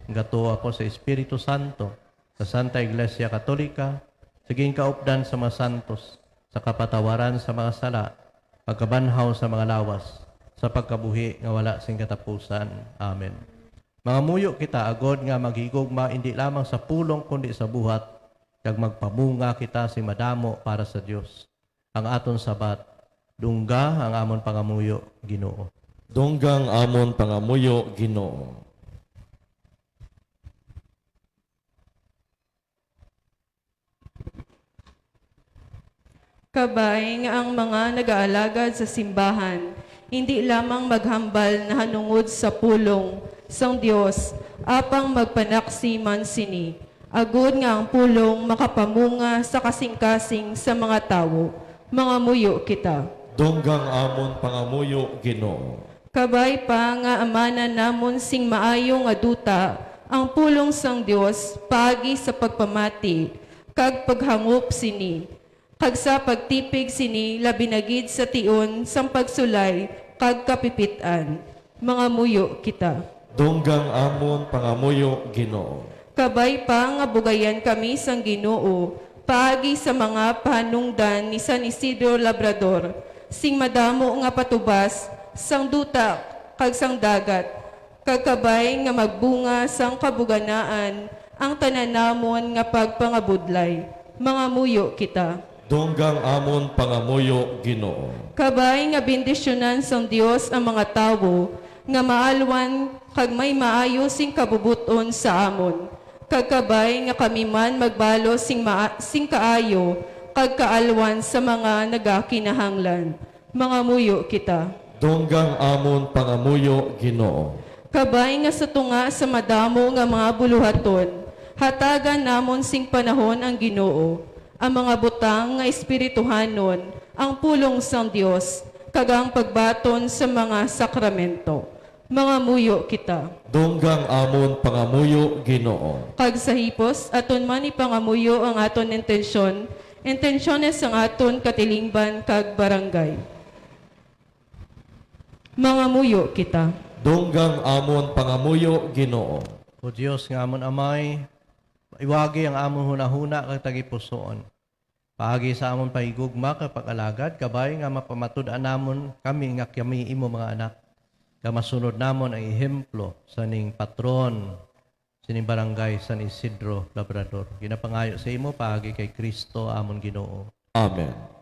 Nagatuo ako sa Espiritu Santo, sa Santa Iglesia Katolika, sa ginkaupdan sa mga santos, sa kapatawaran sa mga sala, pagkabanhaw sa mga lawas, sa pagkabuhi nga wala sing katapusan. Amen. Mangamuyo kita agod nga maghigugma indi lamang sa pulong kundi sa buhat, kag magpamunga kita sing madamo para sa Dios. Ang aton sabat, dungga ang amon pangamuyo, Ginoo. Dungga ang amon pangamuyo, Ginoo. Kabay nga ang mga nagaalagad sa simbahan Hindi lamang maghambal nahanungod sa pulong sang Dios, apang magpanaksi man sini, agod nga ang pulong makapamunga sa kasing-kasing sa mga tawo. Mangamuyo kita. Dunggang amon pangamuyo, Ginoo. Kabay pa nga amanan namon sing maayo nga duta ang pulong sang Dios paagi sa pagpamati kag paghangop sini, kag sa pagtipig sini labi na gid sa tion sang pagsulay kag kapipit-an. Mangamuyo kita. Dunggang amon pangamuyo, Ginoo. Kabay pa nga bugayan kami sang Ginoo paagi sa mga pahanungdan ni San Isidro Labrador, sing madamo nga patubas sang duta kag sang dagat, kag kabay nga magbunga sang kabuganaan ang tanan namon nga pagpangabudlay. Mangamuyo kita. Dunggang amon pangamuyo, Ginoo. Kabay nga bendisyonan sang Dios ang mga tawo nga maalwan kag may maayo sing kabubot-on sa amon, kag kabay nga kami man magbalo sing maa-, sing kaayo kag kaalwan sa mga nagakinahanglan. Mangamuyo kita. Dunggang amon pangamuyo, Ginoo. Kabay nga sa tunga sa madamo nga mga buluhaton, hatagan namon sing panahon ang Ginoo, ang mga butang nga espirituhanon, ang pulong sang Dios, kag ang pagbaton sa mga sakramento. Mangamuyo kita. Dunggang amon pangamuyo, Ginoo. Kag sa hipos, aton man ipangamuyo ang aton intensyon, intensyones sang aton katilingban kag barangay. Mangamuyo kita. Dunggang amon pangamuyo, Ginoo. O Dios nga amon Amay, iwagi ang amon hunahuna kag tagipusoon. Paagi sa amon pahigugma kag pag-alagad, kabay nga mapamatud-an namon kami nga kami imo mga anak, kag masunod namon ang ehemplo sa ning patron sining Barangay San Isidro Labrador. Ginapangayo sa imo paagi kay Cristo amon Ginoo. Amen.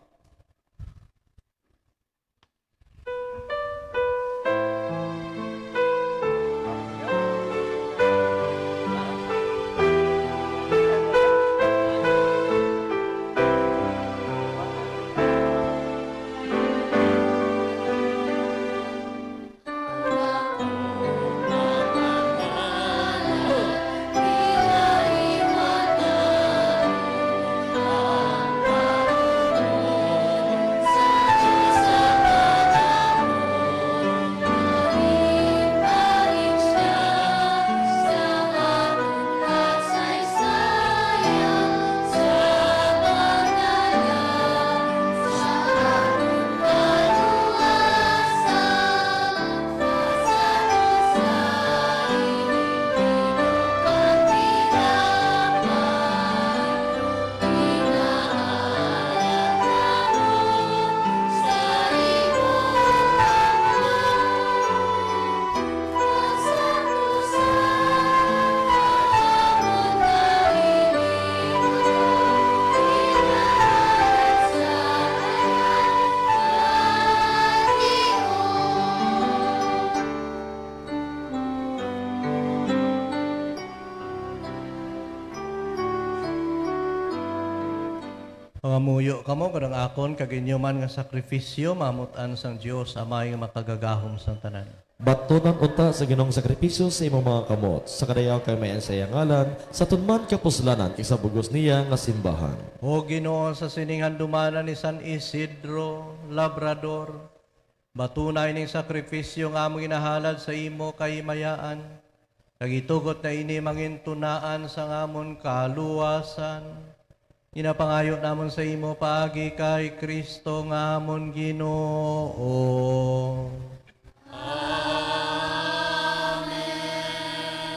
Pangamuyo kamo, kag ang akon kag inyo man nga sakrifisyo mamut-an sang Dios, Amay nga makagagahom sang tanan. Batunan unta sa Ginoong sakripisyo sa imong mga kamot, sa kadayaw kag may-an sa iya ngalan, sa aton man kapuslanan kag sa bug-os niya nga simbahan. O Ginoo, sa sining handumanan ni San Isidro Labrador, batuna ining sakrifisyo nga amon ginahalad sa imo kahimayaan, kag itugot na ini mangin tunaan sang amon kaluwasan. Ginapangayo namon sa imo paagi kay Cristo nga amon Ginoo. Amen.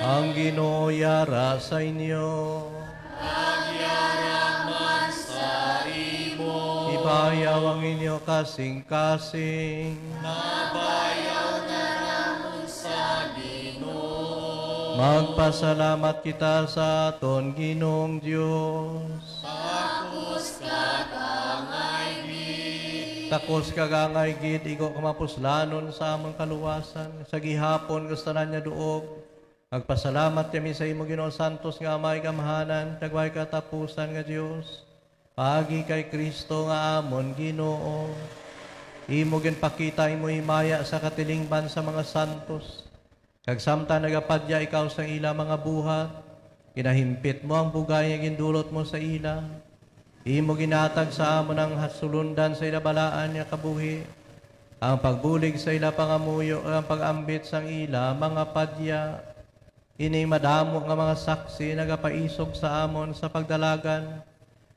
Ang Ginoo yara sa inyo. Kag yara man sa imo. Ipayaw ang inyo kasing-kasing. Mabayaw na namon sa Ginoo. Magpasalamat kita sa aton Ginoong Dios. Takos kag angay gid. Takos kag angay gid, igo ka mapuslanon sa amon kaluwasan, sa gihapon kag sa tanan nga duog. Magpasalamat kami sa imo, Ginoo, santos nga Amay, gamhanan, kag way katapusan nga Dios, paagi kay Cristo nga amon Ginoo. Imo ginpakita imo himaya sa katilingban sa mga santos, kag samtang nagapadya ikaw sa ila mga buhat, ginahimpit mo ang bugay nga gindulot mo sa ila. Imo ginatag sa amon ang hasulundan sa ila balaan nga kabuhi, ang pagbulig sa ila pangamuyo, kag ang pag-ambit sang ila mga padya. Ini madamo nga mga saksi nagapaisog sa amon sa pagdalagan,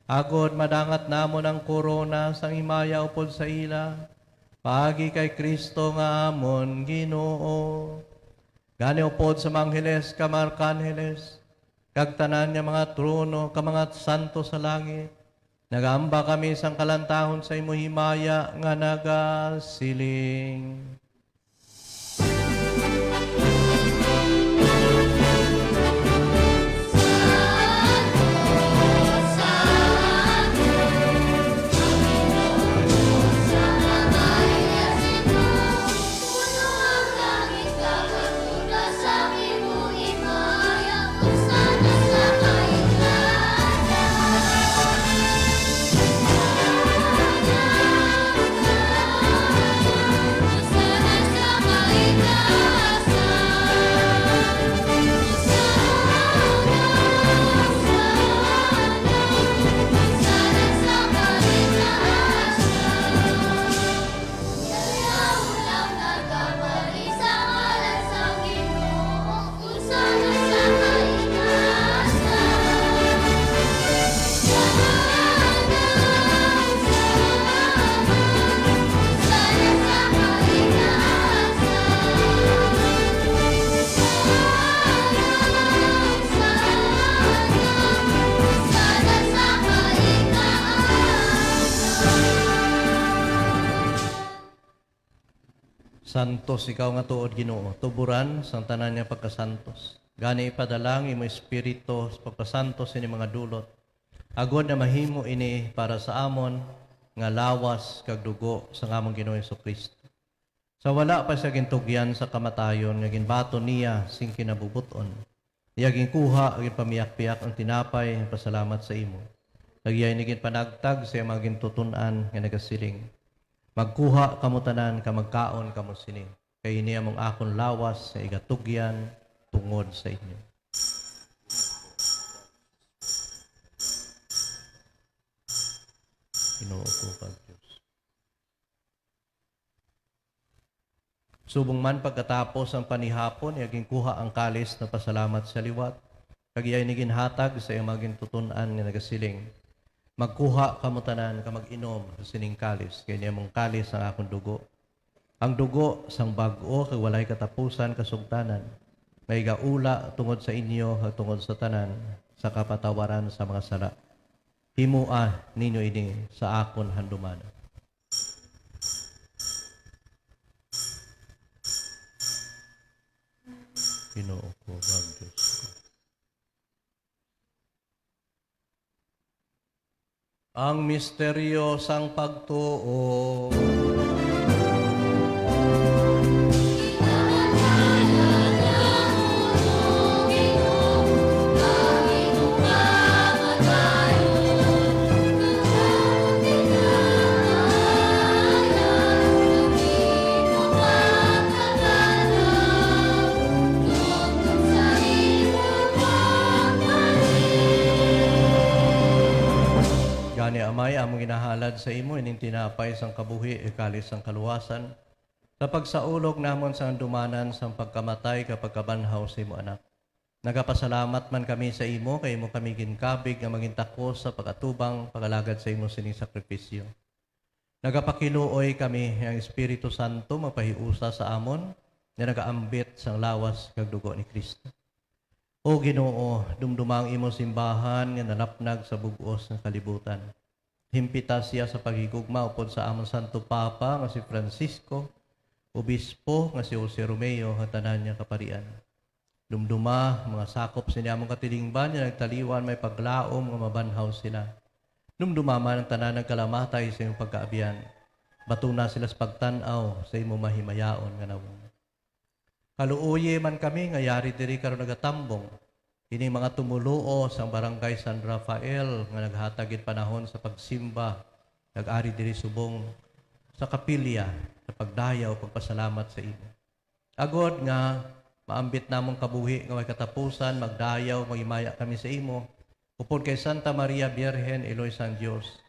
agod madangat namon ang korona sang himaya upod sa ila, paagi kay Cristo nga amon Ginoo. Gani upod sa mga angheles kag mga arkanheles, kag tanan nga mga trono kag mga santo sa langit, nagaamba kami sang kalantahon sa imo himaya nga nagasiling: Santos ikaw nga tuod, Ginoo, tuboran sang tanan nga pagkasantos. Gani, ipadala ang imo Espiritu sa pagpasantos sini mga dulot, agod na mahimo ini para sa amon nga lawas kag dugo sang amon Ginoong Jesu-Cristo. Sa wala pa siya gintugyan sa kamatayon nga ginbaton niya sing kinabubot-on, iya ginkuha kag ginpamiyakpiyak ang tinapay, nagpasalamat sa imo, kag iya ini ginpanagtag sa iyang mga gintuton-an nga nagasiling: "Magkuha kamo tanan kag magkaon kamo sini, kay ini among akon lawas nga igatugyan tungod sa inyo." Ginoo ko kag Dios. Subong man pagkatapos ang panihapon, iya ginkuha ang kalis, nagpasalamat sa liwat, kag iya ini ginhatag sa iyang mga gintuton-an nga nagasiling: "Magkuha kamo tanan kag mag-inom sa sining kalis, kay ini among kalis sang akon dugo, ang dugo sang bag-o kag walay katapusan kasugtanan, nga igaula tungod sa inyo kag tungod sa tanan sa kapatawaran sa mga sala. Himoa ninyo ini sa akon handumanan." Ginoo ko, kag Dios ko. Ang misteryo sang pagtuo. Gani, Amay, among ginahalad sa imo ining tinapay sang kabuhi, kalis sang kaluwasan, sa pagsaulog namon sa handumanan sang pagkamatay kag pagkabanhaw sa imo Anak. Nagapasalamat man kami sa imo, kay imo kami ginkabig nga maging takos sa pag-atubang, pag-alagad sa imo sining sakripisyo. Nagapakiluoy kami nga ang Espiritu Santo magpahiusa sa amon nga nagaambit sang lawas kag dugo ni Cristo. O Ginoo, dumduma ang imo simbahan nga nalapnag sa bug-os nga kalibutan. Himpita sia sa paghigugma upod sa amon Santo Papa nga si Francisco, Obispo nga si Jose Romeo, kag tanan nga kaparian. Dumduma ang mga sakop sini among katilingban nga nagtaliwan may paglaom nga mabanhaw sila. Dumduma man ang tanan nagkalamatay sa imong pagkaabyan. Batuna sila sa pagtan-aw sa imong mahimayaon nga nawong. Kaluoyi man kami nga yari diri karon nagatambong ining mga tumoluo sang Barangay San Rafael nga naghatag gid panahon sa pagsimba, nag-ari diri subong sa kapilya sa pagdayaw, pagpasalamat sa imo. Agod nga maambit namong kabuhi nga may katapusan, magdayaw, maghimaya kami sa imo, upod kay Santa Maria Birhen, Iloy sang Dios,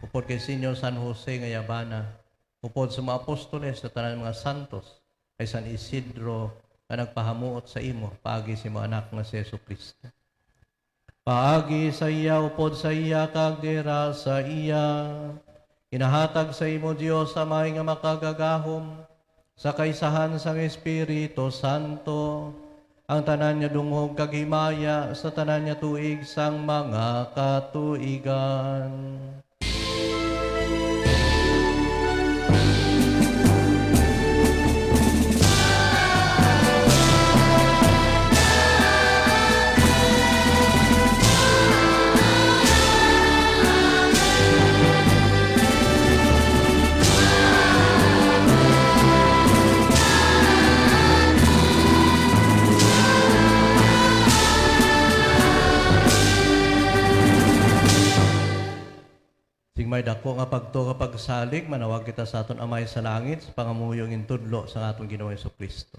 upod kay Señor San Jose nga yabana, upod sa mga apostoles sa tanan mga santos, kay San Isidro nga nagpahamuot sa imo paagi sa imo Anak nga si Jesu-Cristo. Paagi sa iya, upod sa iya, kag dira sa iya, ginahatag sa imo, Dios Amay nga makagagahom, sa kaisahan sang Espiritu Santo, ang tanan nga dungog kag himaya sa tanan nga tuig sang mga katuigan. Sing may daku nga pagtuo nga pagsalig, manawag kita sa aton Amay sa langit, sa pangamuyo nga gintudlo sang aton Ginoong Jesu-Cristo.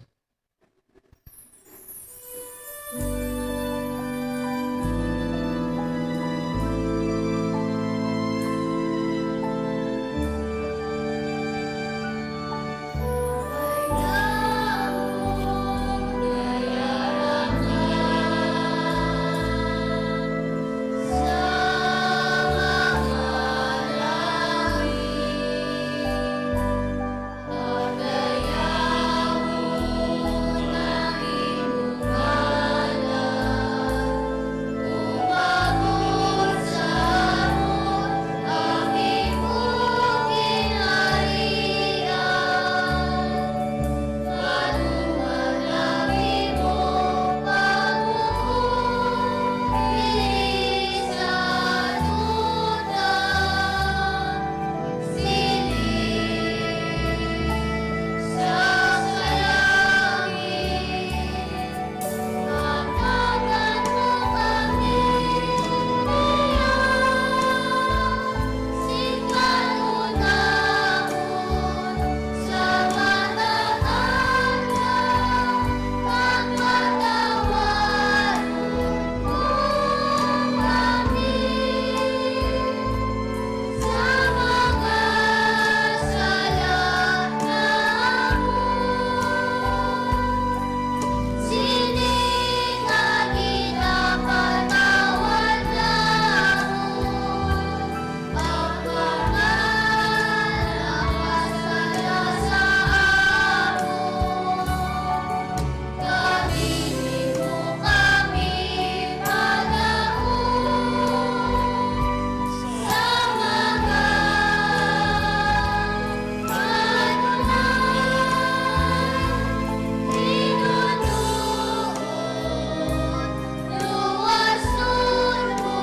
Luwason mo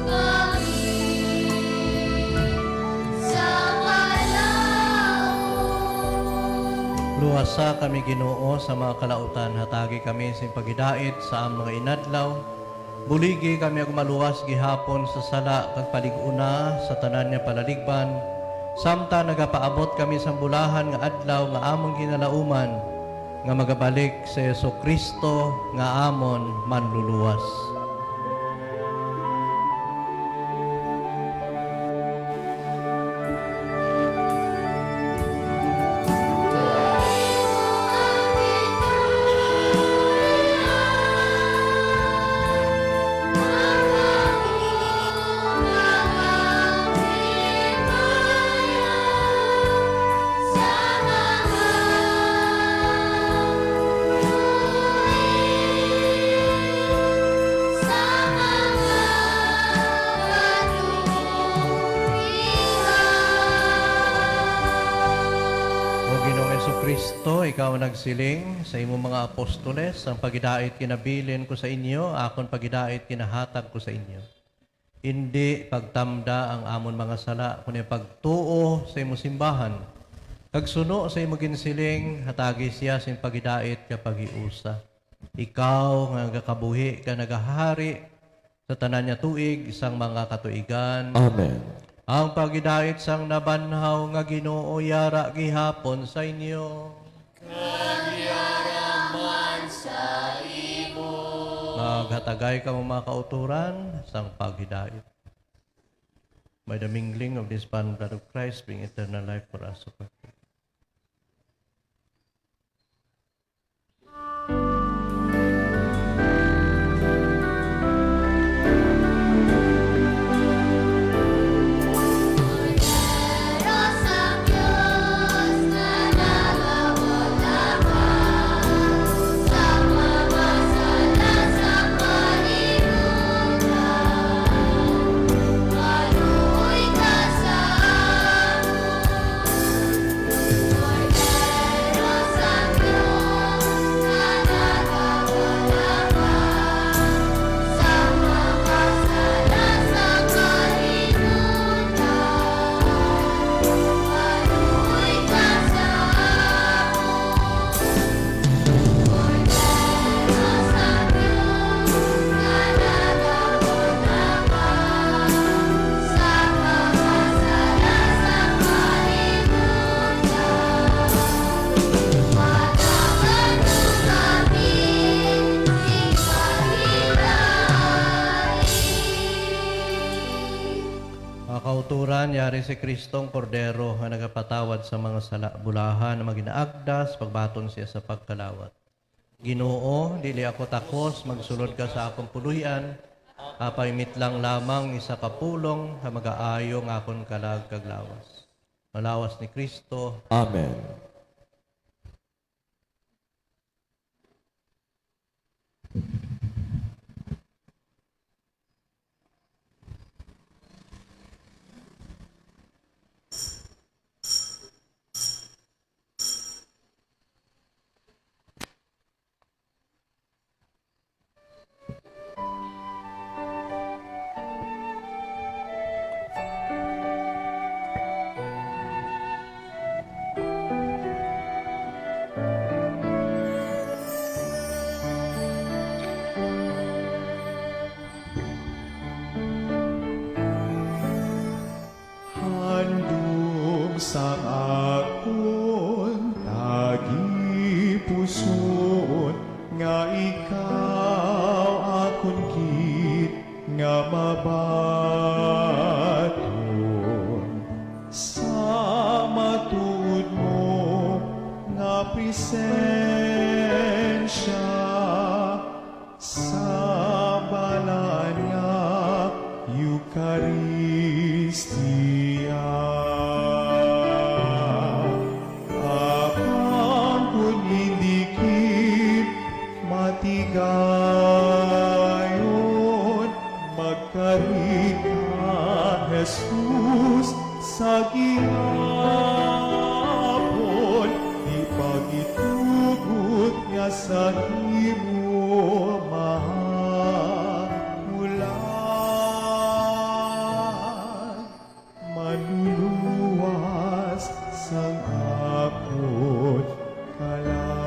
kami sa kalaut. Luwasa kami, Ginoo, sa mga kalautan. Hatagi kami sing paghidait sa amon nga inadlaw. Buligi kami ug maluwas gihapon sa sala kag palig-una sa tanan nga palaligban, samtang nagapaabot kami sang bulahan nga adlaw nga amon ginalauman, nga magabalik si Jesu-Cristo nga amon Manluluwas. O Ginoong Jesu-Cristo, ikaw nagsiling sa imong mga apostoles, "Ang paghidait ginabilin ko sa inyo, akon paghidait ginahatag ko sa inyo." Indi pagtamda ang amon mga sala, kundi pagtuo sa imo simbahan, kag suno sa imo ginsiling, hatagi sia sing paghidait nga paghiusa. Ikaw nga nagakabuhi kag nagahari sa tanan nga tuig sang mga katuigan. Amen. Ang paghidait sang nabanhaw nga Ginoo yara gihapon sa inyo. Kag yara man sa imo. Maghatagay kamo, mga kautoran, sang paghidait. By the mingling of this body and blood of Christ, bring eternal life for us who partake. Mga kautoran, yari si Kristong Kordero nga nagapatawad sa mga sala. Bulahan ang mga ginaagdas, pagbaton siya sa pagkalawat. Ginoo, dili ako takos, magsulod ka sa akon puloy-an, apay mitlang lamang isa ka pulong nga magaayo nga akon kalag kag lawas. Malawas ni Kristo. Amen. Handom sang akon tagipusoon, nga ikaw akon gid nga mabaton sa matuod mo nga presensya. Sa balaan nga Eukaristia, apan kon indi gid matigayon, magkari ka, Jesus, sa gihapon, ipagitugot nga sa imo mahamulan, manluluwas sang akon kalag.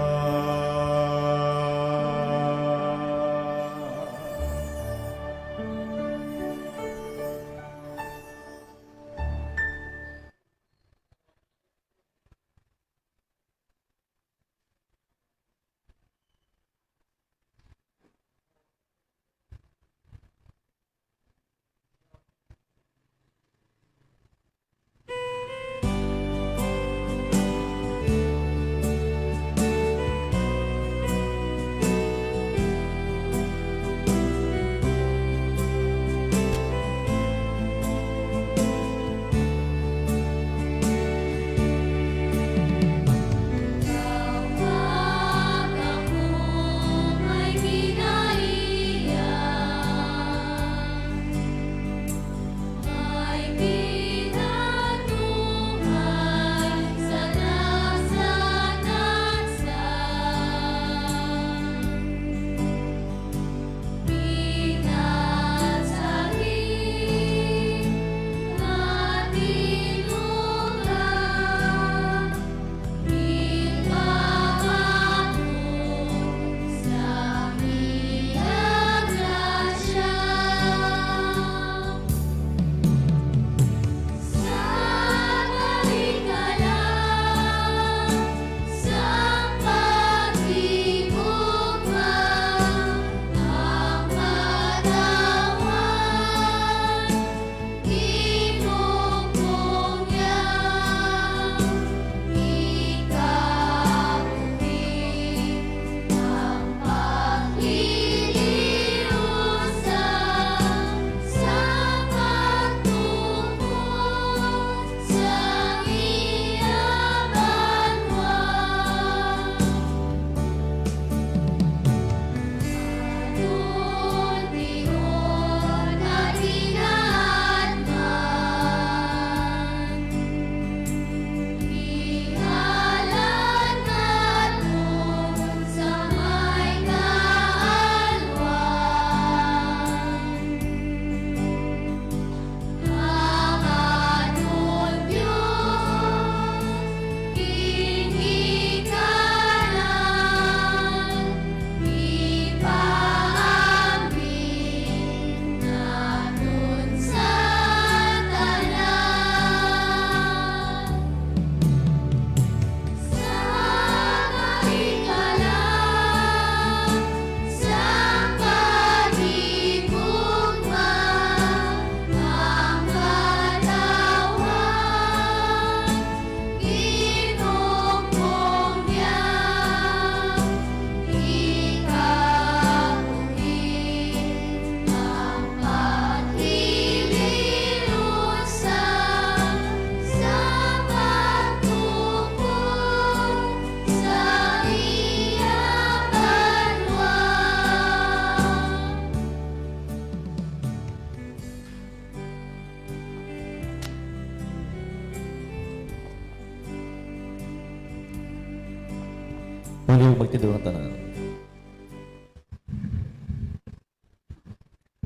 Muli magtindog ang tanan.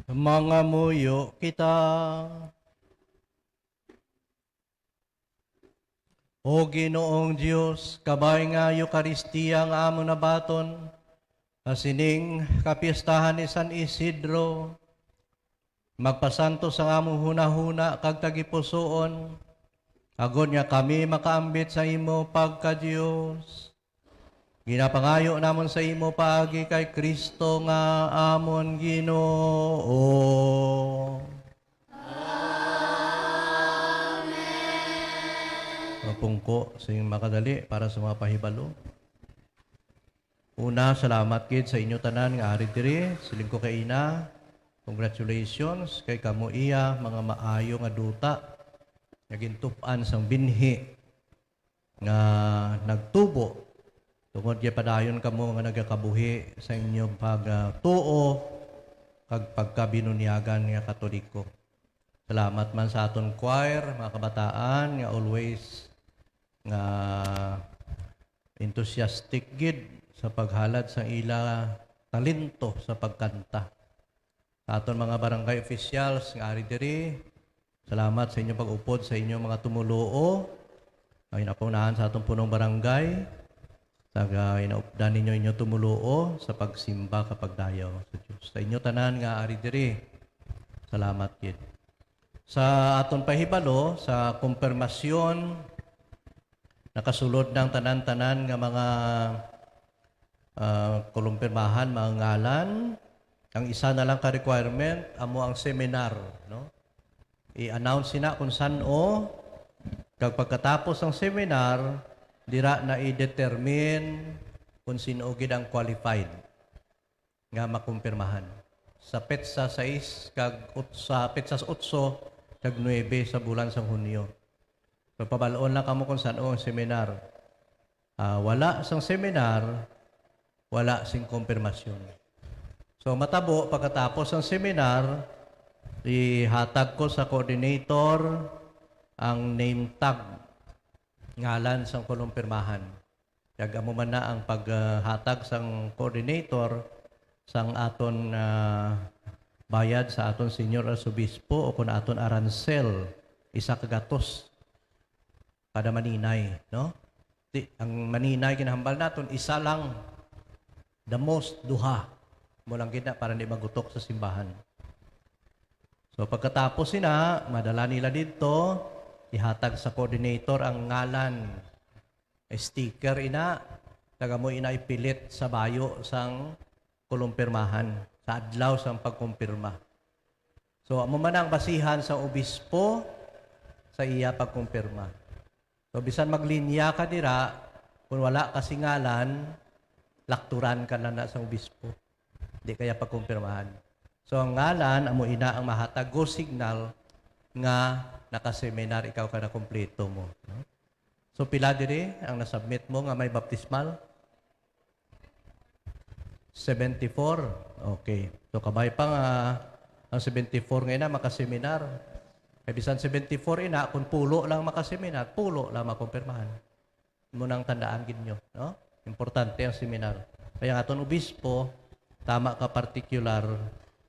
Mangamuyo kita. O Ginoong Dios, kabay nga Eukaristia nga amon nabaton, sa sining kapiestahan ni San Isidro, magpasanto sang among hunahuna kag tagipusoon, agod nga kami makaambit sa imo pagka-Dios. Ginapangayo namon sa imo paagi kay Cristo nga amon Ginoo. Amen. Mapungko sing makadali para sa mga pahibalo. Una, salamat gid sa inyo tanan nga ari diri. Siling ko kay ina, congratulations kay kamo iya mga maayo nga duta nga gintup-an sang binhi nga nagtubo tungod kay padayon kamo nga nagakabuhi sa inyong pagtuo kag pagkabinunyagan nga Katoliko. Salamat man sa aton choir, mga kabataan nga always nga enthusiastic gid sa paghalad sang ila talento sa pagkanta. Sa aton mga barangay officials nga ari diri, salamat sa inyong pag-upod sa inyong mga tumoluo. Ang inapunahan sa aton punong barangay, taga inaupdan ninyo inyong tumoluo sa pagsimba kag pagdayaw sa Dios. Sa inyo tanan nga ari diri, salamat gid. Sa aton pahibalo, sa kumpirmasyon, nakasulod na ang tanan-tanan nga mga, ah, kolumpirmahan, mga ngalan. Ang isa na lang ka requirement, amo ang seminar, no? I-announce sina kung san-o, kag pagkatapos ang seminar, dira na i-determine kung sin-o gid ang qualified nga makumpirmahan sa petsa sais kag ut-, sa petsas otso kag nuebe sa bulan sang Hunyo. So, pabal-on lang kamo kung san-o ang seminar. Ah, wala sang seminar, wala sing kumpirmasyon. So, matabo, pagkatapos sang seminar, ihatag ko sa coordinator ang name tag, ngalan sang kolumpirmahan. Kag amo man na ang paghatag sang coordinator sang aton, ah, bayad sa aton Senior Arsobispo o kon aton aransel, isa ka gatos kada maninay, no? Di, ang maninay kinahambal naton isa lang, the most duha. Mo lang gid na para di magutok sa simbahan. So, pagkatapos sina, madala nila didto, ihatag sa coordinator ang ngalan. Sticker ina, taga mo ina ipilit sa bayo sang kolumpirmahan, sa adlaw sang pagkumpirma. So, amo man ang basihan sa obispo sa iya pagkumpirma. So, bisan maglinya ka dira, kung wala ka singalan, lakturan ka na na sa obispo. Di kaya pagkumpirmahan. So, ang ngalan, amo ina ang mahatag go signal nga nakaseminar ikaw ka na kompleto mo, no? So, pila diri ang nasubmit mo nga may baptismal? Seventy-four. Okay. So, kabay pa nga ang seventy-four nga ina makaseminar. Kay bisan seventy-four ina, kung pulo lang makaseminar, pulo lang makumpirmahan. Mo nang tandaan gid nyo, no? Importante ang seminar. Kaya ang aton obispo, tama ka partikular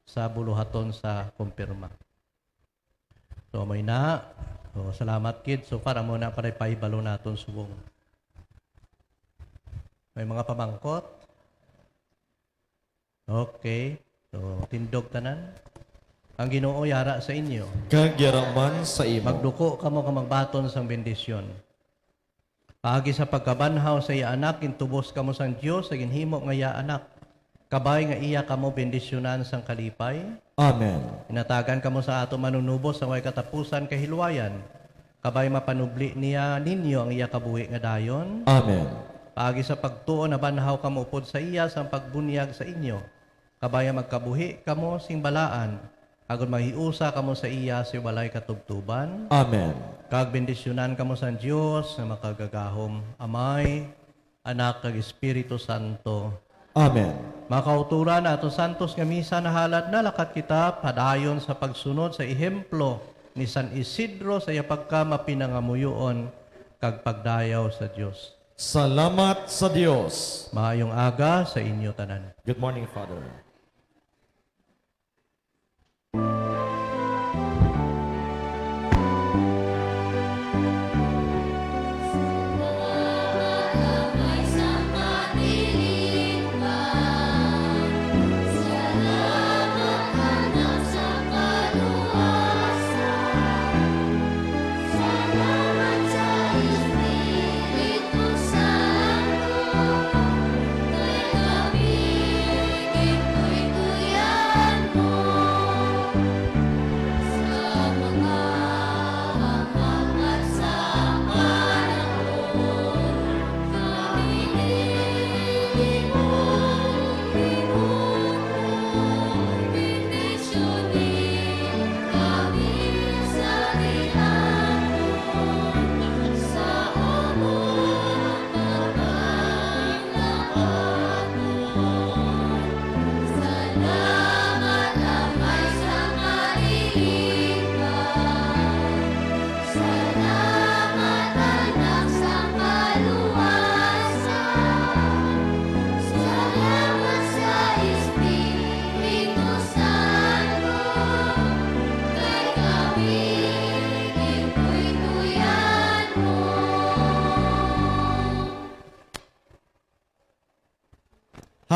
sa buluhaton sa kumpirma. So, may na. So, salamat, kid. So far, amo na ang panay pahibalo naton subong. May mga pamangkot? Okay. So, tindog tanan. Ang Ginoo yara sa inyo. Kag yara man sa imo. Magduko kamo ka magbaton sang bendisyon. Paagi sa pagkabanhaw sa iya Anak, gintubos kamo sang Dios sa ginhimo nga iya Anak. Kabay nga iya kamo bendisyonan sang kalipay. Amen. Inatagan kamo sa ato Manunubos sa way katapusan kahilwayan. Kabay mapanubli niya ninyo ang iya kabuhi nga dayon. Amen. Paagi sa pagtuo, nabanhaw kamo upod sa iya sang pagbunyag sa inyo. Kabay nga magkabuhi kamo sing balaan, agod maghiusa kamo sa iya sa balay katubtuban. Amen. Kag bendisyonan kamo sang Dios nga makagagahom, Amay, Anak, kag Espiritu Santo. Amen. Mga kauturan, ato santos nga misa nahalad na, lakat kita padayon sa pagsunod sa ehemplo ni San Isidro sa iya pagkamapinangamuyoon kag pagdayaw sa Dios. Salamat sa Dios. Maayong aga sa inyo tanan. Good morning, Father.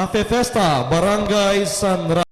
Happy Fiesta, Barangay San